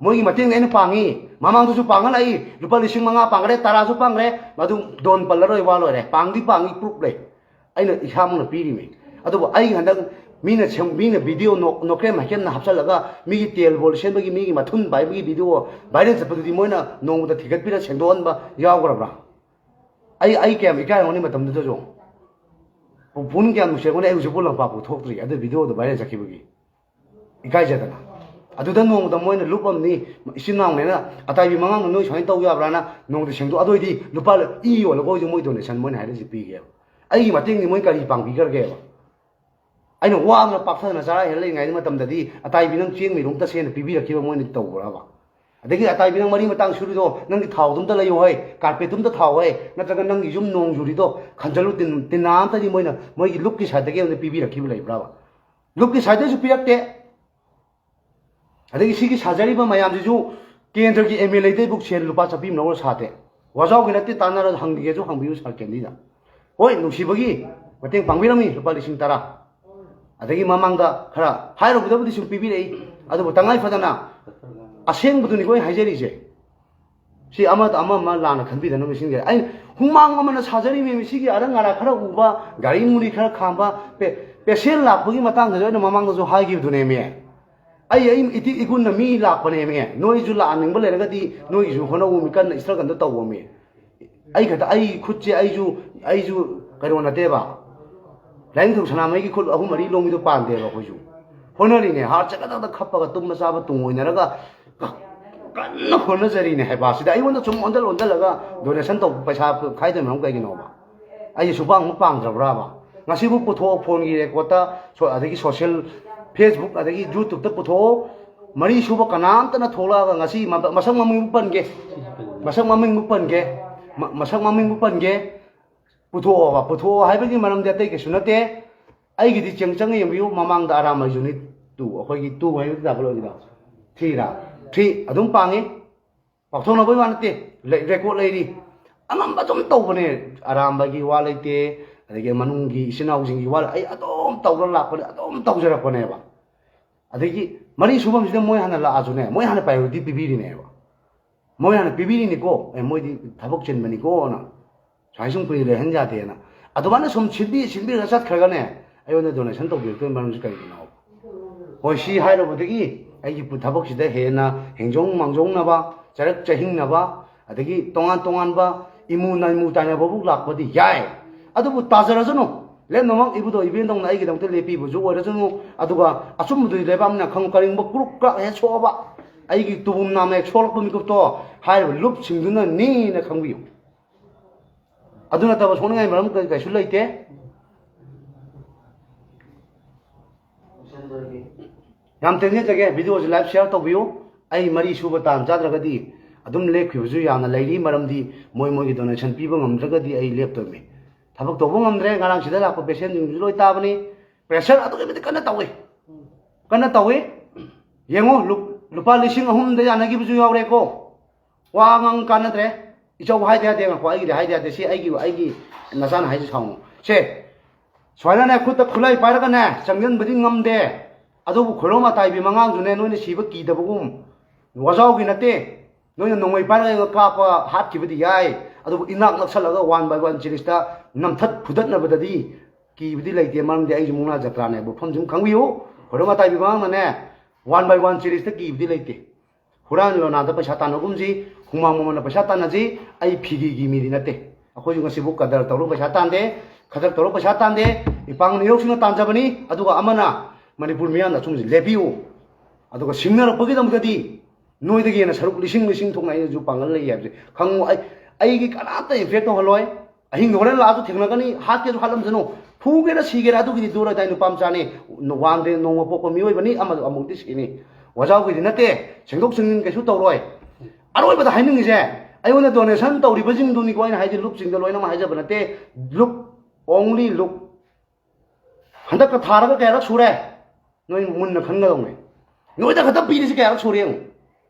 ꯃꯣꯏꯒꯤ ꯃꯇꯦꯡꯗꯤ ꯑꯩꯅ ꯄꯥꯡꯉꯤ꯫ ꯃꯃꯥꯡꯗꯁꯨ ꯄꯥꯡꯍꯜꯂꯛꯏ꯫ ꯂꯨꯄꯥ ꯂꯤꯁꯤꯡ ꯃꯉꯥ ꯄꯥꯡꯈ꯭ꯔꯦ, ꯇꯔꯥꯁꯨ ꯄꯥꯡꯈ꯭ꯔꯦ꯫ ꯃꯗꯨ ꯗꯣꯟ ꯄꯜꯂꯔꯣꯏ, ꯋꯥ ꯂꯣꯏꯔꯦ꯫ ꯄꯥꯡꯗꯤ ꯄꯥꯡꯉꯤ, ꯄ꯭ꯔꯨꯞ ꯂꯩ꯫ ꯑꯩꯅ ꯏꯁꯥꯃꯛꯅ ꯄꯤꯔꯤꯃꯤ꯫ ꯑꯗꯨꯕꯨ ꯑꯩ ꯍꯟꯗꯛ ꯃꯤꯅ ꯁꯦꯝ-, ꯃꯤꯅ ꯚꯤꯗꯤꯑꯣ ꯅꯣꯛ-, ꯅꯣꯀ꯭ꯔꯦꯝ ꯍꯥꯏꯀꯦꯝꯅ ꯍꯥꯞꯆꯜꯂꯒ ꯃꯤꯒꯤ ꯇꯦꯜ ꯕꯣꯜ ꯁꯦꯝꯕꯒꯤ, ꯃꯤꯒꯤ ꯃꯊꯨꯟ ꯄꯥꯏꯕꯒꯤ ꯚꯤꯗꯤꯑꯣ ꯚꯥꯏꯔꯦꯜ ꯆꯠꯄꯗꯨꯗꯤ ꯃꯣꯏꯅ ꯅꯣꯡꯃꯗ ꯊꯤꯒꯠꯄꯤꯔ ꯁꯦꯡꯗꯣꯛꯍꯟꯕ ꯌꯥꯎꯈ꯭ꯔꯕ꯭ꯔꯥ? ꯑꯩ, ꯑꯩ ꯀꯌꯥꯝ ꯏꯀꯥꯏꯔꯝꯒꯅꯤ ꯃꯇꯝꯗꯨꯗꯁꯨ꯫ ꯄꯨ-, ꯄꯨꯛꯅꯤꯡ ꯀꯌꯥꯝ ꯅꯨꯡꯁꯤꯔꯝꯒꯅꯤ, ꯑꯩ ꯍꯧꯖꯤꯛꯐꯥꯎ ꯂꯝꯄꯥꯛꯄꯨ ꯊꯣꯛꯇ꯭ꯔꯤ ꯑꯗꯨ ꯚꯤꯗꯤꯑꯣꯗꯣ ꯚꯥꯏꯔꯦꯜ ꯆꯠꯈꯤꯕꯒꯤ꯫ ꯏꯀꯥꯏꯖꯗꯅ꯫ ꯑꯗꯨꯗ ꯅꯣꯡꯃꯗ ꯃꯣꯏꯅ ꯂꯨꯞ ꯑꯃꯅꯤ, ꯏꯆꯤꯟ ꯏꯅꯥꯎꯅꯦꯅ ꯑꯇꯥꯏꯕꯤ ꯃꯉꯥꯡꯗ ꯅꯣꯏ ꯁꯨꯃꯥꯏꯅ ꯇꯧ ꯌꯥꯕ꯭ꯔꯥꯅ ꯅꯣꯡꯃꯗ ꯁꯦꯡꯗꯣꯛ-, ꯑꯗꯨ ꯑꯣꯏꯗꯤ ꯂꯨꯄꯥ ꯏ ꯌꯣꯜꯂꯒ ꯑꯣꯏꯁꯨ ꯃꯣꯏ ꯗꯣꯅꯦꯁꯟ ꯃꯣꯏꯅ ꯍꯥꯏꯔꯤꯁꯤ ꯄꯤꯒꯦꯕ꯫ ꯑꯩꯒꯤ ꯃꯇꯦꯡꯗꯤ ꯃꯣꯏ ꯀꯔꯤ ꯄꯥꯡꯕꯤꯈ꯭ꯔꯒꯦꯕ? ꯑꯩꯅ ꯋꯥꯗꯅ ꯄꯥꯛꯊꯗꯅ ꯆꯔꯥ ꯍꯦꯜꯂ ꯂꯩꯔꯤꯉꯩ ꯃꯇꯝꯗꯗꯤ ꯑꯇꯥꯏꯕꯤ ꯅꯪ ꯆꯦꯡ ꯃꯤꯔꯨꯝ ꯇꯁꯦꯅ ꯄꯤꯕꯤꯔꯛꯈꯤꯕ ꯃꯣꯏꯅ ꯇꯧꯕ꯭ꯔꯕ? ꯑꯗꯒꯤ ꯑꯇꯥꯏꯕꯤ ꯅꯪ ꯃꯔꯤ ꯃꯇꯥꯡ ꯁꯨꯔꯤꯗꯣ ꯅꯪꯒꯤ ꯊꯥꯎꯗꯨꯝꯇ ꯂꯩꯌꯣ ꯍꯣꯏ, ꯀꯥꯔꯄꯦꯠꯇꯨꯝꯇ ꯊꯥꯎ ꯍꯣꯏ, ꯅꯠꯇ꯭ꯔꯒ ꯅꯪꯒꯤ ꯌꯨꯝ ꯅꯣꯡ ꯌꯨꯔꯤꯗꯣ ꯈꯟꯖꯜꯂꯨ, ꯇꯤꯟ-, ꯇꯤꯟꯅꯥ ꯑꯝꯇꯗꯤ ꯃꯣꯏꯅ ꯃꯣꯏꯒꯤ ꯂꯨꯞꯀꯤ ꯁꯥꯏꯠꯇꯒꯤ ꯑꯝꯇ ꯄꯤꯕꯤꯔꯛꯈꯤꯕ ꯂꯩꯕ꯭ꯔꯕ? ꯂꯨꯞꯀꯤ ꯁꯥꯏꯠꯇꯒꯤꯁꯨ ꯄꯤꯔꯛꯇꯦ꯫ ꯑꯗꯒꯤ ꯁꯤꯒꯤ ꯁꯥꯖꯔꯤꯕ ꯃꯌꯥꯝꯁꯤꯁꯨ ꯀꯦꯟꯗ꯭ꯔꯒꯤ ꯑꯦꯝ ꯑꯦꯜ ꯑꯦꯗꯩꯕꯨ ꯁꯦꯜ ꯂꯨꯄꯥ ꯆꯥꯄꯤ ꯑꯃ ꯂꯧꯔ ꯁꯥꯗꯦ꯫ ꯋꯥꯖꯥꯎꯒꯤ ꯅꯠꯇꯦ, ꯇꯥꯟꯅꯔ ꯍꯪꯈꯤꯒꯦꯁꯨ ꯍꯪꯕꯤꯌꯨ ꯁꯥꯔ ꯀꯦꯟꯗꯤꯗ꯫ ꯍꯣꯏ, ꯅꯨꯡꯁꯤꯕꯒꯤ ꯃꯇꯦꯡ ꯄꯥꯡꯕꯤꯔꯝꯃꯤ ꯂꯨꯄꯥ ꯂꯤꯁꯤꯡ ꯇꯔꯥ꯫ ꯑꯗꯒꯤ ꯃꯃꯥꯡꯗ ꯈꯔ ꯍꯥꯏꯔꯨꯕꯗꯕꯨꯗꯤ ꯁꯨꯝ ꯄꯤꯕꯤꯔꯛꯏ, ꯑꯗꯨꯕꯨ ꯇꯉꯥꯏ ꯐꯗꯅ ꯑꯁꯦꯡꯕꯗꯨꯅꯤꯀꯣ ꯑꯩ ꯍꯥꯏꯖꯔꯤꯁꯦ꯫ ꯁꯤ ꯑꯃꯗ ꯑꯃ ꯑꯃ ꯂꯥꯟꯅ ꯈꯟꯕꯤꯗꯅꯕ ꯁꯤꯟꯒꯦ꯫ ꯑꯩ ꯍꯨꯃꯥꯡ ꯑꯃꯅ ꯁꯥꯖꯔꯤꯃꯦ, ꯁꯤꯒꯤ ꯑꯔꯪ ꯑꯔꯥꯛ ꯈꯔ ꯎꯕ, ꯒꯥꯔꯤ ꯅꯨꯡꯔꯤ ꯈꯔ ꯈꯥꯝꯕ, ꯄꯦ-, ꯄꯦꯁꯦꯟ ꯂꯥꯛꯄꯒꯤ ꯃꯇꯥꯡꯗꯁꯨ ꯑꯩꯅ ꯃꯃꯥꯡꯗꯁꯨ ꯍꯥꯏꯈꯤꯕꯗꯨꯅꯦꯃꯦ꯫ ꯑꯩ, ꯑꯩ ꯏꯇꯤꯛ ꯏꯒꯨꯟꯅ ꯃꯤ ꯂꯥꯛꯄꯅꯦꯃꯦ꯫ ꯅꯣꯏꯁꯨ ꯂꯥꯛꯍꯟꯅꯤꯡꯕ ꯂꯩꯔꯒꯗꯤ ꯅꯣꯏꯒꯤꯁꯨ ꯍꯣꯠꯅꯧꯃꯤ, ꯀꯟꯅ struggle ꯇꯧꯕꯃꯤ꯫ ꯑꯩ ꯈꯛꯇ, ꯑꯩ ꯈꯨꯠꯁꯦ, ꯑꯩꯁꯨ, ꯑꯩꯁꯨ ꯀꯩꯅꯣ ꯅꯠꯇꯦꯕ꯫ ꯂꯥꯏꯅꯤꯡꯊꯧ ꯁꯅꯥꯃꯍꯤꯒꯤ ꯈꯨꯠ ꯑꯍꯨꯝ ꯃꯔꯤ ꯂꯣꯡꯉꯤꯗꯣ ꯄꯥꯟꯗꯦꯕ ꯑꯩꯈꯣꯏꯁꯨ꯫ ꯍꯣꯠꯅꯔꯤꯅꯦ, ꯍꯥꯔꯠꯁꯦ ꯀꯗꯛ ꯀꯗꯛ ꯈꯞꯄꯒ ꯇꯨꯝꯕ ꯆꯥꯕ ꯇꯨꯡ ꯑꯣꯏꯅꯔꯒ ꯀꯟꯅ ꯍꯣꯠꯅꯖꯔꯤꯅꯦ ꯍꯥꯏꯕ꯫ ꯁꯤꯗ ꯑꯩꯉꯣꯟꯗ ꯁꯨꯝ ꯑꯣꯟꯁꯤꯜ ꯑꯣꯟꯁꯤꯜꯂꯒ donation ꯇꯧꯕ ꯄꯩꯁꯥ ꯈꯥꯏꯗꯕ ꯃꯔꯝ ꯀꯩꯒꯤꯅꯣꯕ? ꯑꯩꯁꯦ ꯁꯨꯄꯥꯡ ꯑꯃ ꯄꯥꯡꯗ꯭ꯔꯕ꯭ꯔꯥꯕ? ꯉꯁꯤꯕꯨ ꯄꯨꯊꯣꯛꯑꯣ ꯐꯣꯟꯒꯤ ꯔꯦꯀꯣꯔꯠꯇ, ꯁꯣ-, ꯑꯗꯒꯤ ꯁꯣꯁꯦꯜ, Facebook ꯑꯗꯒꯤ YouTubeꯇ ꯄꯨꯊꯣꯛꯑꯣ꯫ ꯃꯔꯤ ꯁꯨꯕ ꯀꯅꯥꯝꯇꯅ ꯊꯣꯛꯂꯛꯑꯒ ꯉꯁꯤ ꯃ-, ꯃꯁꯛ ꯃꯃꯤꯡꯕꯨ ꯄꯟꯒꯦ, ꯃꯁꯛ ꯃꯃꯤꯡꯕꯨ ꯄꯟꯒꯦ, ꯃ-, ꯃꯁꯛ ꯃꯃꯤꯡꯕꯨ ꯄꯟꯒꯦ꯫ ꯄꯨꯊꯣꯛꯑꯣꯕ, ꯄꯨꯊꯣꯛꯑꯣ ꯍꯥꯏꯕꯒꯤ ꯃꯔꯝꯗꯤ ꯑꯇꯩ ꯀꯩꯁꯨ ꯅꯠꯇꯦ꯫ ꯑꯩꯒꯤꯗꯤ ꯆꯦꯡ ꯆꯪꯉ ꯌꯦꯡꯕꯤꯌꯨ, ꯃꯃꯥꯡꯗ ꯑꯔꯥꯝꯕ unit two, ꯑꯩꯈꯣꯏꯒꯤ two ꯍꯥꯏꯕ ꯇꯥꯕ ꯂꯣꯏꯒꯤꯗꯣ, threeꯔꯥ? Three ꯑꯗꯨꯝ ꯄꯥꯡꯉꯤ꯫ ꯄꯥꯛꯊꯣꯛꯅꯕꯒꯤ ꯋꯥ ꯅꯠꯇꯦ, ꯂꯩ-, record ꯂꯩꯔꯤ꯫ ꯑꯉꯝꯕ ꯑꯗꯨꯝ ꯇꯧꯕꯅꯦ꯫ ꯑꯔꯥꯝꯕꯒꯤ ꯋꯥ ꯂꯩꯇꯦ, ꯑꯗꯒꯤ ꯃꯅꯨꯡꯒꯤ ꯏꯆꯤꯟ ꯏꯅꯥꯎꯁꯤꯡꯒꯤ ꯋꯥ ꯂꯩ-, ꯑꯩ ꯑꯗꯨꯝ ꯇꯧꯔ ꯂꯥꯛꯄꯅꯦ, ꯑꯗꯨꯝ ꯇꯧꯖꯔꯛꯄꯅꯦꯕ꯫ ꯑꯗꯒꯤ ꯃꯔꯤ ꯁꯨꯕꯁꯤꯗ ꯃꯣꯏ ꯍꯥꯟꯅ ꯂꯥꯛꯑꯁꯨꯅꯦ, ꯃꯣꯏ ꯍꯥꯟꯅ priority ꯄꯤꯕꯤꯔꯤꯅꯦꯕ꯫ ꯃꯣꯏ ꯍꯥꯟꯅ ꯄꯤꯕꯤꯔꯤꯅꯤꯀꯣ, ꯑꯦ, ꯃꯣꯏꯗꯤ ꯊꯕꯛ ꯆꯤꯟꯕꯅꯤꯀꯣꯅ, ꯁꯨꯃꯥꯏ ꯁꯨꯝ ꯀꯨꯏꯅ ꯂꯩꯍꯟ ꯌꯥꯗꯦꯅ꯫ ꯑꯗꯨꯃꯥꯏꯅ ꯁꯨꯝ ꯁꯤꯟꯕꯤ ꯁꯤꯟꯕꯤꯔꯒ ꯆꯠꯈ꯭ꯔꯒꯅꯦ, ꯑꯩꯉꯣꯟꯗ donation ꯇꯧꯕꯤꯔꯛꯇꯣꯏ ꯃꯔꯝꯁꯤ ꯀꯔꯤꯒꯤꯅꯣ? ꯍꯣꯏ, ꯁꯤ ꯍꯥꯏꯔꯨꯕꯗꯒꯤ ꯑꯩꯒꯤ ꯄꯨ-, ꯊꯕꯛꯁꯤꯗ ꯍꯦꯟꯅ ꯍꯦꯡꯖꯣꯡ ꯃꯥꯡꯖꯣꯡꯅꯕ, ꯆꯔꯛ ꯆꯍꯤꯡꯅꯕ, ꯑꯗꯒꯤ ꯇꯣꯉꯥꯟ ꯇꯣꯉꯥꯟꯕ ꯏꯃꯨ ꯅꯥꯏꯃꯨ ꯇꯥꯏꯅꯕꯕꯨ ꯂꯥꯛꯄꯗꯤ ꯌꯥꯏ, ꯑꯗꯨꯕꯨ ꯇꯥꯖꯔꯁꯅꯨ꯫ ꯂꯦꯝꯅꯃꯛ ꯏꯕꯨꯙꯧ ꯏꯕꯦꯟꯗꯧꯅ ꯑꯩꯒꯤꯗꯃꯛꯇ ꯂꯦꯞꯄꯤꯕꯁꯨ ꯑꯣꯏꯔꯁꯅꯨ꯫ ꯑꯗꯨꯒ ꯑꯆꯨꯝꯕꯗꯨꯗꯤ ꯂꯩꯕꯥꯛꯅ ꯈꯪꯉꯨ, ꯀꯔꯤꯒꯨꯝꯕ ꯀ꯭ꯔꯨꯛ ꯀ꯭ꯔꯥꯛ ꯍꯦꯛ ꯁꯣꯛꯑꯕ, ꯑꯩꯒꯤ ꯇꯨꯕꯨꯝ ꯅꯥꯝꯃ ꯍꯦꯛ ꯁꯣꯛꯂꯛꯄ ꯃꯤꯀꯨꯞꯇꯣ ꯍꯥꯏꯔꯤꯕ ꯂꯨꯞꯁꯤꯡꯗꯨꯅꯅꯤꯅ ꯈꯪꯕꯤꯌꯨ꯫ ꯑꯗꯨ ꯅꯠꯇꯕ ꯁꯣꯛꯅꯤꯡꯉꯥꯏ ꯃꯔꯝ ꯀꯔꯤ-, ꯀꯩꯁꯨ ꯂꯩꯇꯦ꯫ ꯌꯥꯝ ꯇꯦꯟꯖꯖꯒꯦ, videoꯁꯤ live share ꯇꯧꯕꯤꯌꯨ꯫ ꯑꯩ ꯃꯔꯤ ꯁꯨꯕ ꯇꯥꯟ ꯆꯥꯗ꯭ꯔꯒꯗꯤ ꯑꯗꯨꯝ ꯂꯦꯞꯈꯤꯕꯁꯨ ꯌꯥꯝꯅ ꯂꯩꯔꯤ, ꯃꯔꯝꯗꯤ ꯃꯣꯏ ꯃꯣꯏꯒꯤ donation ꯄꯤꯕ ꯉꯝꯗ꯭ꯔꯒꯗꯤ ꯑꯩ ꯂꯦꯞꯇꯣꯏꯅꯤ꯫ ꯊꯕꯛ ꯇꯧꯕ ꯉꯝꯗ꯭ꯔꯦ, ꯉꯔꯥꯡ ꯁꯤꯗ ꯂꯥꯛꯄ patientꯁꯤꯡꯁꯨ ꯂꯣꯏ ꯇꯥꯕꯅꯤ꯫ Pressure ꯑꯗꯨꯛꯀꯤ ꯃꯇꯤꯛ ꯀꯟꯅ ꯇꯧꯏ, ꯀꯟꯅ ꯇꯧꯏ꯫ ꯌꯦꯡꯉꯨ, ꯂꯨꯞ-, ꯂꯨꯄꯥ ꯂꯤꯁꯤꯡ ꯑꯍꯨꯝꯗ ꯌꯥꯅꯈꯤꯕꯁꯨ ꯌꯥꯎꯔꯦꯀꯣ꯫ ꯋꯥ ꯉꯥꯡ ꯀꯥꯟꯅꯗ꯭ꯔꯦ꯫ ꯏꯆꯧ ꯍꯥꯏꯗ ꯌꯥꯗꯦ, ꯉꯥꯏꯈꯣ, ꯑꯩꯒꯤꯗꯤ ꯍꯥꯏꯗ ꯌꯥꯗꯦ꯫ ꯁꯤ ꯑꯩꯒꯤ, ꯑꯩꯒꯤ ꯅꯆꯥꯅ ꯍꯥꯏꯁꯤ ꯁꯥꯎꯅꯨ꯫ ꯁꯦ, ꯁꯨꯃꯥꯏꯅꯅꯦ, ꯈꯨꯠꯇ ꯈꯨꯠꯂꯥꯏ ꯄꯥꯏꯔꯒꯅꯦ ꯆꯪꯁꯤꯟꯕꯗꯤ ꯉꯝꯗꯦ꯫ ꯑꯗꯨꯕꯨ ꯈꯣꯏꯔꯣꯝ ꯑꯇꯥꯏꯕꯤ ꯃꯉꯥꯡꯗꯨꯅꯦ, ꯅꯣꯏꯅ ꯁꯤꯕ ꯀꯤꯗꯕꯒꯨꯝ꯫ ꯋꯥꯖꯥꯎꯒꯤ ꯅꯠꯇꯦ꯫ ꯅꯣꯏꯅ ꯅꯣꯡꯃꯩ ꯄꯥꯏꯔꯒ ꯑꯩꯉꯣꯟꯗ ꯀꯥꯞꯄ ꯍꯥꯠꯈꯤꯕꯗꯤ ꯌꯥꯏ, ꯑꯗꯨꯕꯨ ꯏꯅꯥꯛ ꯅꯛꯁꯜꯂꯒ ꯋꯥꯟ ꯕꯥꯏ ꯋꯥꯟ ꯆꯦꯔꯤꯁꯇ ꯅꯝꯊꯠ ꯐꯨꯗꯠꯅꯕꯗꯗꯤ ꯀꯤꯕꯗꯤ ꯂꯩꯇꯦ꯫ ꯃꯔꯝꯗꯤ ꯑꯩꯁꯨ ꯃꯨꯛꯅꯥ ꯖꯇ꯭ꯔꯥꯅꯦ ꯍꯥꯏꯕ ꯃꯐꯝꯁꯤ ꯑꯃ ꯈꯪꯕꯤꯌꯨ꯫ ꯈꯣꯏꯔꯣꯝ ꯑꯇꯥꯏꯕꯤ ꯃꯉꯥꯡꯅꯅꯦ, ꯋꯥꯟ ꯕꯥꯏ ꯋꯥꯟ ꯆꯦꯔꯤꯁꯇ ꯀꯤꯕꯗꯤ ꯂꯩꯇꯦ꯫ ꯍꯨꯔꯥꯟ ꯂꯣꯅꯥꯗ ꯄꯩꯁꯥ ꯇꯥꯟꯅꯒꯨꯝꯁꯤ, ꯍꯨꯃꯥꯡ ꯃꯃꯜꯅ ꯄꯩꯁꯥ ꯇꯥꯟꯅꯁꯤ꯫ ꯑꯩ ꯐꯤꯒꯤꯒꯤ ꯃꯤꯗꯤ ꯅꯠꯇꯦ꯫ ꯑꯩꯈꯣꯏꯁꯨ ꯉꯁꯤꯕꯨ ꯀꯗꯔ ꯇꯧꯔꯒ ꯄꯩꯁꯥ ꯇꯥꯟꯗꯦ, ꯈꯗꯔ ꯇꯧꯔꯒ ꯄꯩꯁꯥ ꯇꯥꯟꯗꯦ꯫ ꯏꯄꯥꯡ ꯏꯔꯧꯁꯤꯡꯅ ꯇꯥꯟꯖꯕꯅꯤ꯫ ꯑꯗꯨꯒ ꯑꯃꯅ ꯃꯅꯤꯄꯨꯔ ꯃꯤꯌꯥꯝꯅ ꯑꯆꯨꯝꯕꯁꯤ ꯂꯦꯞꯄꯤꯌꯨ꯫ ꯑꯗꯨꯒ ꯁꯤꯡꯅꯔꯛꯄꯒꯤꯗꯃꯛꯇꯗꯤ ꯅꯣꯏꯗꯒꯤ ꯍꯦꯟꯅ ꯁꯔꯨꯛ ꯂꯤꯁꯤꯡ ꯂꯤꯁꯤꯡ ꯊꯣꯛꯅ ꯑꯩꯅꯁꯨ ꯄꯥꯡꯒꯜ ꯂꯩ ꯍꯥꯏꯕꯁꯦ ꯈꯪꯉꯨ꯫ ꯑꯩ, ꯑꯩꯒꯤ ꯀꯅꯥꯝꯇ ꯏꯟꯐꯦꯛ ꯇꯧꯍꯜꯂꯣꯏ꯫ ꯑꯍꯤꯡꯗ ꯍꯣꯔꯦꯟ ꯂꯥꯛꯑꯁꯨ ꯊꯦꯡꯅꯒꯅꯤ, ꯍꯥꯠꯀꯦꯁꯨ ꯍꯥꯠꯂꯝꯁꯅꯨ, ꯐꯨꯒꯦꯔꯥ ꯁꯤꯒꯦꯔꯥ, ꯑꯗꯨꯒꯤꯗꯤ ꯗꯨꯔ ꯑꯗꯥꯏ ꯅꯨꯄꯥ ꯃꯆꯥꯅꯤ꯫ ꯋꯥꯟ ꯗꯦ ꯅꯣꯡꯃ ꯄꯣꯛꯄ ꯃꯤꯑꯣꯏꯕꯅꯤ, ꯑꯃ ꯑꯃꯨꯛꯇꯤ ꯁꯤꯅꯤ꯫ ꯋꯥꯖꯥꯎꯒꯤꯗꯤ ꯅꯠꯇꯦ, ꯁꯦꯡꯗꯣꯛ ꯁꯦꯡꯖꯤꯟ ꯀꯩꯁꯨ ꯇꯧꯔꯣꯏ꯫ ꯑꯔꯣꯏꯕꯗ ꯍꯥꯏꯅꯤꯡꯉꯤꯁꯦ, ꯑꯩꯉꯣꯟꯗ ꯗꯣꯅꯦꯁꯟ ꯇꯧꯔꯤꯕꯁꯤꯡꯗꯨꯅꯤꯀꯣ ꯑꯩꯅ ꯍꯥꯏꯁꯦ, ꯂꯨꯞꯁꯤꯡꯗ ꯂꯣꯏꯅꯃꯛ ꯍꯥꯏꯖꯕ ꯅꯠꯇꯦ꯫ ꯂꯨꯞ, ꯑꯣꯡꯂꯤ ꯂꯨꯞ꯫ ꯍꯟꯗꯛꯀ ꯊꯥꯔꯒ ꯀꯌꯥꯔꯛ ꯁꯨꯔꯦ? ꯅꯣꯏ ꯃꯨꯟꯅ ꯈꯟꯒꯗꯧꯅꯦ꯫ ꯅꯣꯏꯗ ꯈꯛꯇ ꯄꯤꯔꯤꯁꯤ ꯀꯌꯥꯔꯛ ꯁꯨꯔꯦ ꯌꯦꯡꯉꯨ꯫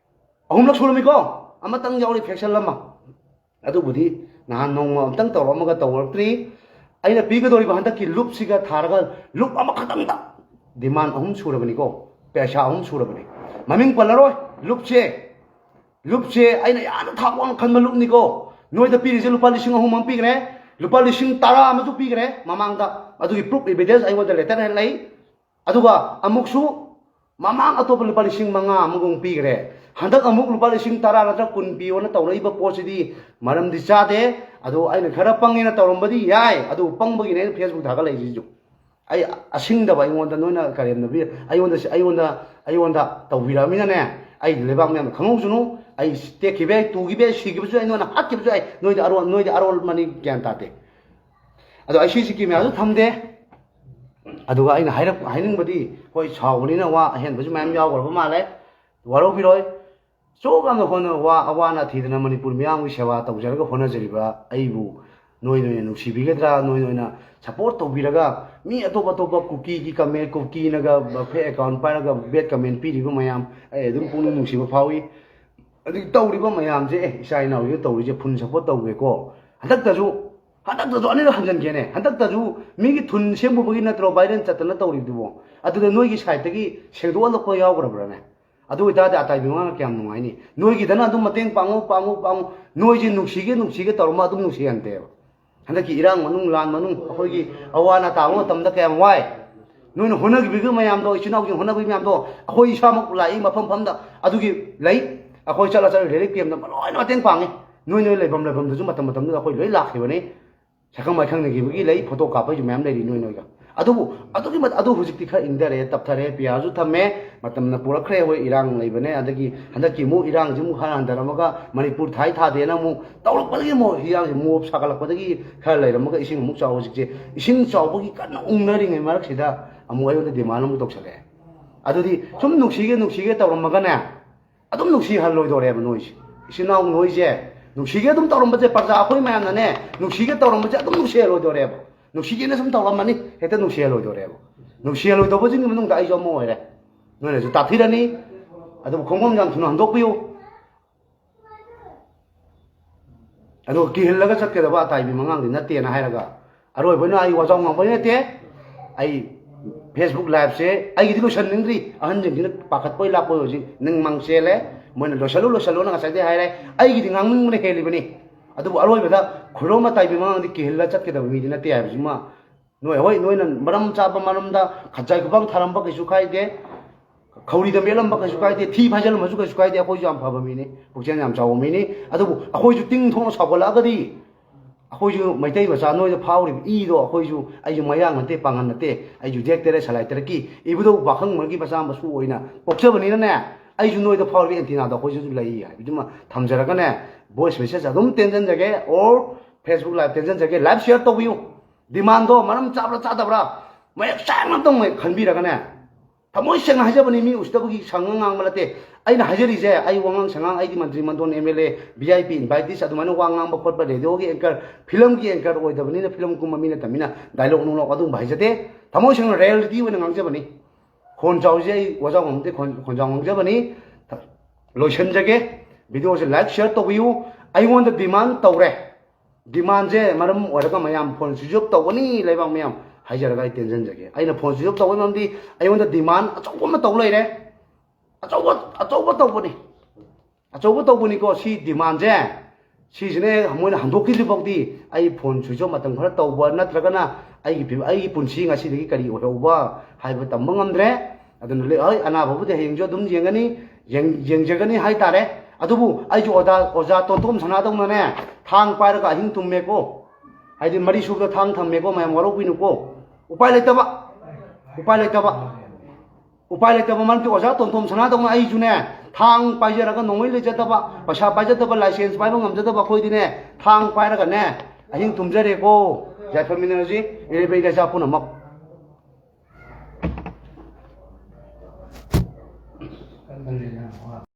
ꯑꯍꯨꯝꯂꯛ ꯁꯨꯔꯝꯃꯤꯀꯣ? ꯑꯃꯇꯪ ꯌꯥꯎꯔꯤ, ꯐꯦꯛꯁꯟ ꯑꯃ꯫ ꯑꯗꯨꯕꯨꯗꯤ ꯅꯍꯥꯟ ꯅꯣꯡꯃ ꯑꯝꯇꯪ ꯇꯧꯔꯛꯑꯝꯃꯒ ꯇꯧꯔꯛꯇ꯭ꯔꯤ꯫ ꯑꯩꯅ ꯄꯤꯒꯗꯧꯔꯤꯕ ꯍꯟꯗꯛꯀꯤ ꯂꯨꯞꯁꯤꯒ ꯊꯥꯔꯒ ꯂꯨꯞ ꯑꯃꯈꯛꯇꯪꯗ ꯗꯤꯃꯥꯟ ꯑꯍꯨꯝ ꯁꯨꯔꯕꯅꯤꯀꯣ, ꯄꯩꯁꯥ ꯑꯍꯨꯝ ꯁꯨꯔꯕꯅꯤ꯫ ꯃꯃꯤꯡ ꯄꯜꯂꯔꯣꯏ꯫ ꯂꯨꯞꯁꯦ, ꯂꯨꯞꯁꯦ ꯑꯩꯅ ꯌꯥꯝꯅ ꯊꯥꯛ ꯋꯥꯡꯅ ꯈꯟꯕ ꯂꯨꯞꯅꯤꯀꯣ꯫ ꯅꯣꯏꯗ ꯄꯤꯔꯤꯁꯦ ꯂꯨꯄꯥ ꯂꯤꯁꯤꯡ ꯑꯍꯨꯝ ꯑꯃ ꯄꯤꯈ꯭ꯔꯦ, ꯂꯨꯄꯥ ꯂꯤꯁꯤꯡ ꯇꯔꯥ ꯑꯃꯁꯨ ꯄꯤꯈ꯭ꯔꯦ ꯃꯃꯥꯡꯗ꯫ ꯑꯗꯨꯒꯤ ꯄ꯭ꯔꯨꯐ, ꯏꯚꯤꯗꯦꯟꯁ ꯑꯩꯉꯣꯟꯗ ꯂꯦꯇꯔ ꯍꯦꯗ ꯂꯩ꯫ ꯑꯗꯨꯒ ꯑꯃꯨꯛꯁꯨ ꯃꯃꯥꯡ ꯑꯇꯣꯞꯄ ꯂꯨꯄꯥ ꯂꯤꯁꯤꯡ ꯃꯉꯥ ꯑꯃꯒ ꯑꯃꯨꯛ ꯄꯤꯈ꯭ꯔꯦ꯫ ꯍꯟꯗꯛ ꯑꯃꯨꯛ ꯂꯨꯄꯥ ꯂꯤꯁꯤꯡ ꯇꯔꯥ ꯅꯠꯇ꯭ꯔꯒ ꯀꯨꯟ ꯄꯤꯌꯣꯅ ꯇꯧꯔꯛꯏꯕ ꯄꯣꯠꯁꯤꯗꯤ ꯃꯔꯝꯗꯤ ꯆꯥꯗꯦ꯫ ꯑꯗꯣ ꯑꯩꯅ ꯈꯔ ꯄꯪꯉꯦꯅ ꯇꯧꯔꯝꯕꯗꯤ ꯌꯥꯏ, ꯑꯗꯨ ꯄꯪꯕꯒꯤꯅꯦ ꯑꯩꯅ ꯐꯦꯁꯕꯨꯛ ꯊꯥꯒꯠꯂꯛꯏꯁꯤꯁꯨ꯫ ꯑꯩ ꯑꯁꯤꯡꯗꯕ ꯑꯩꯉꯣꯟꯗ ꯅꯣꯏꯅ ꯀꯔꯦꯝꯅꯕꯤ, ꯑꯩꯉꯣꯟꯗ, ꯑꯩꯉꯣꯟꯗ, ꯑꯩꯉꯣꯟꯗ ꯇꯧꯕꯤꯔꯛꯑꯃꯤꯅꯅꯦ, ꯑꯩ ꯂꯩꯕꯥꯛ ꯃꯌꯥꯝꯅ ꯈꯪꯍꯧꯁꯅꯨ꯫ ꯑꯩ ꯇꯦꯛꯈꯤꯕ ꯌꯥꯏ, ꯇꯨꯈꯤꯕ ꯌꯥꯏ, ꯁꯤꯈꯤꯕꯁꯨ ꯌꯥꯏ, ꯅꯣꯏꯅ ꯍꯥꯠꯈꯤꯕꯁꯨ ꯌꯥꯏ, ꯅꯣꯏꯗꯤ ꯑꯔꯣꯟ, ꯅꯣꯏꯗꯤ ꯑꯔꯣꯜ ꯃꯅꯤ ꯒ꯭ꯌꯥꯟ ꯇꯥꯗꯦ꯫ ꯑꯗꯣ ꯑꯩ ꯁꯤ ꯁꯤ ꯀꯦꯃꯦꯔꯥꯁꯨ ꯊꯝꯗꯦ꯫ ꯑꯗꯨꯒ ꯑꯩꯅ ꯍꯥꯏꯔꯛ-, ꯍꯥꯏꯅꯤꯡꯕꯗꯤ, ꯍꯣꯏ, ꯁꯥꯎꯕꯅꯤꯅ ꯋꯥ ꯑꯍꯦꯟꯕꯁꯨ ꯃꯌꯥꯝ ꯌꯥꯎꯈ꯭ꯔꯕ ꯃꯥꯜꯂꯦ, ꯋꯥꯔꯧꯕꯤꯔꯣꯏ꯫ ꯆꯣꯛ ꯌꯥꯝꯅ ꯍꯣꯠꯅ-, ꯋꯥ-, ꯑꯋꯥ ꯑꯅꯥ ꯊꯤꯗꯅ ꯃꯅꯤꯄꯨꯔ ꯃꯤꯌꯥꯝꯒꯤ ꯁꯦꯕꯥ ꯇꯧꯖꯔꯒ ꯍꯣꯠꯅꯖꯔꯤꯕ ꯑꯩꯕꯨ ꯅꯣꯏ ꯅꯣꯏꯅ ꯅꯨꯡꯁꯤꯕꯤꯒꯗ꯭ꯔꯥ, ꯅꯣꯏ ꯅꯣꯏꯅ ꯁꯞꯄꯣꯔꯠ ꯇꯧꯕꯤꯔꯒ, ꯃꯤ ꯑꯇꯣꯞ ꯑꯇꯣꯞꯄ ꯀꯨꯀꯤꯒꯤ ꯀꯃꯦꯟ, ꯀꯨꯀꯤꯅꯒ ꯐꯦꯛ ꯑꯦꯀꯥꯎꯟ ꯄꯥꯏꯔꯒ ꯕꯦꯠ ꯀꯃꯦꯟ ꯄꯤꯔꯤꯕ ꯃꯌꯥꯝ, ꯑꯩ ꯑꯗꯨꯝ ꯄꯨꯛꯅꯤꯡ ꯅꯨꯡꯁꯤꯕ ꯐꯥꯎꯏ꯫ ꯑꯗꯒꯤ ꯇꯧꯔꯤꯕ ꯃꯌꯥꯝꯁꯦ, ꯑꯦ, ꯏꯆꯥ ꯏꯅꯥꯎꯁꯤꯅ ꯇꯧꯔꯤꯁꯦ ꯐꯨꯜ ꯁꯞꯄꯣꯔꯠ ꯇꯧꯒꯦꯀꯣ꯫ ꯍꯟꯗꯛꯇꯁꯨ ꯍꯟꯗꯛꯇꯁꯨ ꯑꯅꯤꯔꯛ ꯍꯟꯖꯤꯟꯒꯦꯅꯦ꯫ ꯍꯟꯗꯛꯇꯁꯨ ꯃꯤꯒꯤ ꯊꯨꯟ ꯁꯦꯝꯃꯨꯕꯒꯤ ꯅꯠꯇ꯭ꯔꯣ viral ꯆꯠꯇꯅ ꯇꯧꯔꯤꯗꯨꯕꯣ? ꯑꯗꯨꯗ ꯅꯣꯏꯒꯤ side ꯇꯒꯤ ꯁꯦꯡꯗꯣꯛꯍꯜꯂꯛꯄ ꯌꯥꯎꯈ꯭ꯔꯕ꯭ꯔꯥꯅꯦ? ꯑꯗꯨ ꯑꯣꯏꯇꯥꯔꯗꯤ ꯑꯇꯥꯏꯕꯤ ꯃꯉꯥꯅ ꯀꯌꯥꯝ ꯅꯨꯡꯉꯥꯏꯅꯤ? ꯅꯣꯏꯒꯤꯗꯅ ꯑꯗꯨꯝ ꯃꯇꯦꯡ ꯄꯥꯡꯉꯨ, ꯄꯥꯡꯉꯨ, ꯄꯥꯡꯉꯨ꯫ ꯅꯣꯏꯁꯦ ꯅꯨꯡꯁꯤꯒꯦ, ꯅꯨꯡꯁꯤꯒꯦ ꯇꯧꯔꯝꯃ ꯑꯗꯨꯝ ꯅꯨꯡꯁꯤꯍꯟꯗꯦꯕ꯫ ꯍꯟꯗꯛꯀꯤ ꯏꯔꯥꯡ ꯃꯅꯨꯡ, ꯂꯥꯟ ꯃꯅꯨꯡ, ꯑꯩꯈꯣꯏꯒꯤ ꯑꯋꯥ ꯑꯅꯥ ꯇꯥꯕ ꯃꯇꯝꯗ ꯀꯌꯥꯝ ꯋꯥꯏ꯫ ꯅꯣꯏꯅ ꯍꯣꯠꯅꯈꯤꯕ ꯃꯌꯥꯝꯗꯣ, ꯏꯆꯤꯟ ꯏꯅꯥꯎꯁꯤꯡ ꯍꯣꯠꯅꯈꯤꯕ ꯃꯌꯥꯝꯗꯣ, ꯑꯩꯈꯣꯏ ꯏꯁꯥꯃꯛ ꯂꯥꯛꯏ ꯃꯐꯝ ꯃꯐꯝꯗ꯫ ꯑꯗꯨꯒꯤ ꯂꯩ, ꯑꯩꯈꯣꯏ ꯆꯠꯂ ꯆꯠꯂ relief camp ꯇ ꯂꯣꯏꯅ ꯃꯇꯦꯡ ꯄꯥꯡꯉꯤ꯫ ꯅꯣꯏ ꯅꯣꯏ ꯂꯩꯐꯝ ꯂꯩꯐꯝꯗꯁꯨ ꯃꯇꯝ ꯃꯇꯝꯗꯨꯗ ꯑꯩꯈꯣꯏ ꯂꯣꯏ ꯂꯥꯛꯈꯤꯕꯅꯤ꯫ ꯁꯛꯈꯪ ꯃꯥꯏꯈꯪꯅꯈꯤꯕꯒꯤ ꯂꯩ, photo ꯀꯥꯞꯄꯩꯁꯨ ꯃꯌꯥꯝ ꯂꯩꯔꯤ ꯅꯣꯏ ꯅꯣꯏꯒ꯫ ꯑꯗꯨꯕꯨ ꯑꯗꯨꯒꯤ ꯃꯠ-, ꯑꯗꯨ ꯍꯧꯖꯤꯛꯇꯤ ꯈꯔ ꯏꯪꯊꯔꯦ, ꯇꯞꯊꯔꯦ, ꯄꯤꯌꯥꯔꯁꯨ ꯊꯝꯃꯦ, ꯃꯇꯝꯅ ꯄꯨꯔꯛꯈ꯭ꯔꯦ꯫ ꯍꯣꯏ, ꯏꯔꯥꯡ ꯂꯩꯕꯅꯦ, ꯑꯗꯒꯤ ꯍꯟꯗꯛꯀꯤ ꯑꯃꯨꯛ ꯏꯔꯥꯡꯁꯤ ꯑꯃꯨꯛ ꯈꯔ ꯍꯟꯊꯔꯝꯃꯒ ꯃꯅꯤꯄꯨꯔ ꯊꯥꯏ ꯊꯥꯗꯦꯅ ꯑꯃꯨꯛ ꯇꯧꯔꯛꯄꯗꯒꯤ ꯑꯃꯨꯛ ꯏꯔꯥꯡꯁꯤ ꯃꯣꯞ ꯁꯥꯒꯠꯂꯛꯄꯗꯒꯤ ꯈꯔ ꯂꯩꯔꯝꯃꯒ ꯏꯁꯤꯡ ꯑꯃꯨꯛ ꯆꯥꯎꯕ ꯍꯧꯖꯤꯛꯁꯦ꯫ ꯏꯁꯤꯡ ꯆꯥꯎꯕꯒꯤ ꯀꯟꯅ ꯎꯪꯅꯔꯤꯉꯩ ꯃꯔꯛꯁꯤꯗ ꯑꯃꯨꯛ ꯑꯩꯉꯣꯟꯗ demand ꯑꯃꯨꯛ ꯇꯧꯁꯜꯂꯛꯑꯦ꯫ ꯑꯗꯨꯗꯤ ꯁꯨꯝ ꯅꯨꯡꯁꯤꯒꯦ ꯅꯨꯡꯁꯤꯒꯦ ꯇꯧꯔꯝꯃꯒꯅꯦ, ꯑꯗꯨꯝ ꯅꯨꯡꯁꯤꯍꯜꯂꯣꯏꯗꯧꯔꯦꯕ ꯅꯣꯏꯁꯦ꯫ ꯏꯆꯤꯟ ꯏꯅꯥꯎ ꯅꯣꯏꯁꯦ ꯅꯨꯡꯁꯤꯒꯦ ꯑꯗꯨꯝ ꯇꯧꯔꯝꯕꯁꯦ, ꯄ꯭ꯔꯖꯥ ꯑꯩꯈꯣꯏ ꯃꯌꯥꯝꯅꯅꯦ, ꯅꯨꯡꯁꯤꯒꯦ ꯇꯧꯔꯝꯕꯁꯦ ꯑꯗꯨꯝ ꯅꯨꯡꯁꯤꯍꯜꯂꯣꯏꯗꯧꯔꯦꯕ꯫ ꯅꯨꯡꯁꯤꯒꯦꯅ ꯁꯨꯝ ꯇꯧꯔꯝꯃꯅꯤ, ꯍꯦꯛꯇ ꯅꯨꯡꯁꯤꯍꯜꯂꯣꯏꯗꯧꯔꯦꯕ꯫ ꯅꯨꯡꯁꯤꯍꯜꯂꯣꯏꯗꯧꯕꯁꯤꯡꯒꯤ ꯃꯅꯨꯡꯗ ꯑꯩꯁꯨ ꯑꯃ ꯑꯣꯏꯔꯦ꯫ ꯅꯣꯏꯅꯁꯨ ꯇꯥꯛꯄꯤꯔꯅꯤ꯫ ꯑꯗꯨꯕꯨ ꯈꯣꯡꯐꯝ ꯌꯥꯝ ꯊꯨꯅ ꯍꯟꯗꯣꯛꯄꯤꯌꯨ꯫ ꯑꯗꯨꯒ ꯀꯤꯍꯜꯂꯒ ꯆꯠꯀꯗꯕ ꯑꯇꯥꯏꯕꯤ ꯃꯉꯥꯡꯗꯤ ꯅꯠꯇꯦꯅ ꯍꯥꯏꯔꯒ, ꯑꯔꯣꯏꯕꯅ ꯑꯩ ꯋꯥꯖꯥꯎ ꯉꯥꯡꯕ ꯅꯠꯇꯦ꯫ ꯑꯩ Facebook live ꯁꯦ ꯑꯩꯒꯤꯗꯤ ꯂꯣꯏꯁꯟꯅꯤꯡꯗ꯭ꯔꯤ꯫ ꯑꯍꯟꯁꯤꯡꯁꯤꯅ ꯄꯥꯈꯠꯄꯣꯏ ꯂꯥꯛꯄꯣꯏ ꯍꯧꯖꯤꯛ ꯅꯤꯡ ꯃꯥꯡ ꯆꯦꯜꯂꯦ꯫ ꯃꯣꯏꯅ ꯂꯣꯏꯁꯜꯂꯨ, ꯂꯣꯏꯁꯜꯂꯨꯅ ꯉꯁꯥꯏꯗꯩ ꯍꯥꯏꯔꯦ꯫ ꯑꯩꯒꯤꯗꯤ ꯉꯥꯡꯅꯤꯡꯕꯅ ꯍꯦꯜꯂꯤꯕꯅꯤ꯫ ꯑꯗꯨꯕꯨ ꯑꯔꯣꯏꯕꯗ ꯈꯨꯔꯣꯝ ꯑꯇꯥꯏꯕꯤ ꯃꯉꯥꯡꯗꯤ ꯀꯤꯍꯜꯂ ꯆꯠꯀꯗꯕ ꯃꯤꯗꯤ ꯅꯠꯇꯦ ꯍꯥꯏꯕꯁꯤꯃ ꯅꯣꯏ, ꯍꯣꯏ, ꯅꯣꯏꯅ ꯃꯔꯝ ꯆꯥꯕ ꯃꯔꯝꯗ ꯈꯖꯥꯏ ꯈꯨꯕꯥꯡ ꯊꯥꯔꯝꯕ ꯀꯩꯁꯨ ꯀꯥꯏꯗꯦ, ꯈꯧꯔꯤꯗ ꯃꯦꯠꯂꯝꯕ ꯀꯩꯁꯨ ꯀꯥꯏꯗꯦ, ꯊꯤ ꯐꯥꯏꯖꯜꯂꯝꯕꯁꯨ ꯀꯩꯁꯨ ꯀꯥꯏꯗꯦ꯫ ꯑꯩꯈꯣꯏꯁꯨ ꯌꯥꯝ ꯐꯕ ꯃꯤꯅꯤ, ꯄꯨꯛꯆꯦꯜ ꯌꯥꯝ ꯆꯥꯎꯕ ꯃꯤꯅꯤ꯫ ꯑꯗꯨꯕꯨ ꯑꯩꯈꯣꯏꯁꯨ ꯇꯤꯡ ꯊꯣꯛꯅ ꯁꯥꯎꯒꯠꯂꯛꯑꯒꯗꯤ, ꯑꯩꯈꯣꯏꯁꯨ ꯃꯩꯇꯩ ꯃꯆꯥ, ꯅꯣꯏꯗ ꯐꯥꯎꯔꯤꯕ ꯏꯗꯣ, ꯑꯩꯈꯣꯏꯁꯨ, ꯑꯩꯁꯨ ꯃꯌꯥꯡ ꯅꯠꯇꯦ, ꯄꯥꯡꯒꯜ ꯅꯠꯇꯦ, ꯑꯩꯁꯨ ꯖꯦꯛ ꯇꯔꯦꯠ ꯁꯂꯥꯏ ꯇꯔꯦꯠꯀꯤ ꯏꯕꯨꯙꯧ ꯄꯥꯈꯪꯕꯒꯤ ꯃꯆꯥ ꯃꯁꯨ ꯑꯣꯏꯅ ꯄꯣꯛꯆꯕꯅꯤꯅꯅꯦ, ꯑꯩꯁꯨ ꯅꯣꯏꯗ ꯐꯥꯎꯔꯤꯕ antenna ꯗꯣ ꯑꯩꯈꯣꯏꯁꯨ ꯂꯩ ꯍꯥꯏꯕꯗꯨꯃ ꯊꯝꯖꯔꯒꯅꯦ, voice message ꯑꯗꯨꯝ ꯇꯦꯟꯖꯟꯖꯒꯦ, or Facebook live ꯇꯦꯟꯖꯟꯖꯒꯦ, live share ꯇꯧꯕꯤꯌꯨ꯫ Demand ꯗꯣ ꯃꯔꯝ ꯆꯥꯕ꯭ꯔꯥ ꯆꯥꯗꯕ꯭ꯔꯥ ꯃꯌꯦꯛ ꯁꯦꯡꯅ ꯑꯝꯇꯪ ꯈꯟꯕꯤꯔꯒꯅꯦ, ꯊꯃꯣꯏ ꯁꯦꯡꯅ ꯍꯥꯏꯖꯕꯅꯤ, ꯃꯤ ꯎꯁꯤꯠꯇꯕꯒꯤ ꯁꯪꯒ ꯉꯥꯡꯕ ꯅꯠꯇꯦ꯫ ꯑꯩꯅ ꯍꯥꯏꯖꯔꯤꯁꯦ, ꯑꯩ ꯋꯥꯉꯥꯡ ꯁꯉꯥꯡ, ꯑꯩꯗꯤ ꯃꯟꯇ꯭ꯔꯤ ꯃꯟꯗꯣꯟ, M L A, V I P, invitees ꯑꯗꯨꯃꯥꯏꯅ ꯋꯥ ꯉꯥꯡꯕ ꯈꯣꯠꯄ, radio ꯒꯤ anchor, film ꯒꯤ anchor ꯑꯣꯏꯗꯕꯅꯤꯅ, film ꯀꯨꯝꯕ ꯃꯤ ꯅꯠꯇꯕꯅꯤꯅ dialogue ꯅꯨꯡꯂꯣꯛ ꯑꯗꯨꯒꯨꯝꯕ ꯍꯩꯖꯗꯦ꯫ ꯊꯃꯣꯏ ꯁꯦꯡꯅ reality ꯑꯣꯏꯅ ꯉꯥꯡꯖꯕꯅꯤ꯫ ꯈꯣꯟ ꯆꯥꯎꯔꯤꯁꯦ ꯑꯩ ꯋꯥꯖꯥꯎ ꯉꯝꯗꯦ, ꯈꯣꯟ, ꯈꯣꯟꯖꯥꯎ ꯉꯥꯡꯖꯕꯅꯤ꯫ ꯂꯣꯏꯁꯤꯟꯖꯒꯦ꯫ Video ꯁꯦ like, share ꯇꯧꯕꯤꯌꯨ꯫ ꯑꯩꯉꯣꯟꯗ demand ꯇꯧꯔꯦ꯫ ꯗꯤꯃꯥꯟꯁꯦ ꯃꯔꯝ ꯑꯣꯏꯔꯒ ꯃꯌꯥꯝ ꯐꯣꯟ ꯁ꯭ꯋꯤꯆ ꯑꯣꯐ ꯇꯧꯒꯅꯤ, ꯂꯩꯕꯥꯛ ꯃꯌꯥꯝ ꯍꯥꯏꯖꯔꯒ ꯑꯩ ꯇꯦꯟꯖꯟꯖꯒꯦ꯫ ꯑꯩꯅ ꯐꯣꯟ ꯁ꯭ꯋꯤꯆ ꯑꯣꯐ ꯇꯧꯕꯒꯤ ꯃꯔꯝꯗꯤ ꯑꯩꯉꯣꯟꯗ ꯗꯤꯃꯥꯟ ꯑꯆꯧꯕ ꯑꯃ ꯇꯧ ꯂꯩꯔꯦ꯫ ꯑꯆꯧꯕ, ꯑꯆꯧꯕ ꯇꯧꯕꯅꯤ꯫ ꯑꯆꯧꯕ ꯇꯧꯕꯅꯤꯀꯣ ꯁꯤ ꯗꯤꯃꯥꯟꯁꯦ꯫ ꯁꯤꯁꯤꯅ ꯃꯣꯏꯅ ꯍꯟꯗꯣꯛꯈꯤꯗ꯭ꯔꯤ ꯐꯥꯎꯗꯤ ꯑꯩ ꯐꯣꯟ ꯁ꯭ꯋꯤꯆ ꯑꯣꯐ ꯃꯇꯝ ꯈꯔ ꯇꯧꯕ ꯅꯠꯇ꯭ꯔꯒꯅ ꯑꯩꯒꯤ ꯐꯤ-, ꯑꯩꯒꯤ ꯄꯨꯟꯁꯤ ꯉꯁꯤꯗꯒꯤ ꯀꯔꯤ ꯑꯣꯏꯍꯧꯕ ꯍꯥꯏꯕ ꯇꯝꯕ ꯉꯝꯗ꯭ꯔꯦ꯫ ꯑꯗꯨꯅ ꯂꯩ-, ꯍꯣꯏ, ꯑꯅꯥꯕꯕꯨꯗꯤ ꯍꯌꯦꯡꯁꯨ ꯑꯗꯨꯝ ꯌꯦꯡꯒꯅꯤ, ꯌꯦꯡ-, ꯌꯦꯡꯖꯒꯅꯤ ꯍꯥꯏꯇꯥꯔꯦ꯫ ꯑꯗꯨꯕꯨ ꯑꯩꯁꯨ ꯑꯣꯖꯥ, ꯑꯣꯖꯥ ꯇꯣꯟꯊꯣꯝ ꯁꯅꯥꯗꯧꯅꯅꯦ, ꯊꯥꯡ ꯄꯥꯏꯔꯒ ꯑꯍꯤꯡ ꯇꯨꯝꯃꯦꯀꯣ꯫ ꯍꯥꯏꯗꯤ ꯃꯔꯤ ꯁꯨꯕꯗ ꯊꯥꯡ ꯊꯝꯃꯦꯀꯣ, ꯃꯌꯥꯝ ꯋꯥꯔꯧꯕꯤꯅꯨꯀꯣ꯫ ꯎꯄꯥꯏ ꯂꯩꯇꯕ, ꯎꯄꯥꯏ ꯂꯩꯇꯕ, ꯎꯄꯥꯏ ꯂꯩꯇꯕ ꯃꯔꯝꯗꯤ ꯑꯣꯖꯥ ꯇꯣꯟꯊꯣꯝ ꯁꯅꯥꯗꯧꯅ ꯑꯩꯁꯨꯅꯦ, ꯊꯥꯡ ꯄꯥꯏꯖꯔꯒ ꯅꯣꯡꯃꯩ ꯂꯩꯖꯗꯕ, ꯄꯩꯁꯥ ꯄꯥꯏꯖꯗꯕ, ꯂꯥꯏꯁꯦꯟꯁ ꯄꯥꯏꯕ ꯉꯝꯖꯗꯕ ꯑꯩꯈꯣꯏꯗꯤꯅꯦ, ꯊꯥꯡ ꯄꯥꯏꯔꯒꯅꯦ ꯑꯍꯤꯡ ꯇꯨꯝꯖꯔꯦꯀꯣ꯫ ꯌꯥꯏꯐꯃꯤꯟꯅꯔꯁꯤ, ꯏꯔꯩꯕ ꯏꯔꯩꯆꯥ ꯄꯨꯝꯅꯃꯛ꯫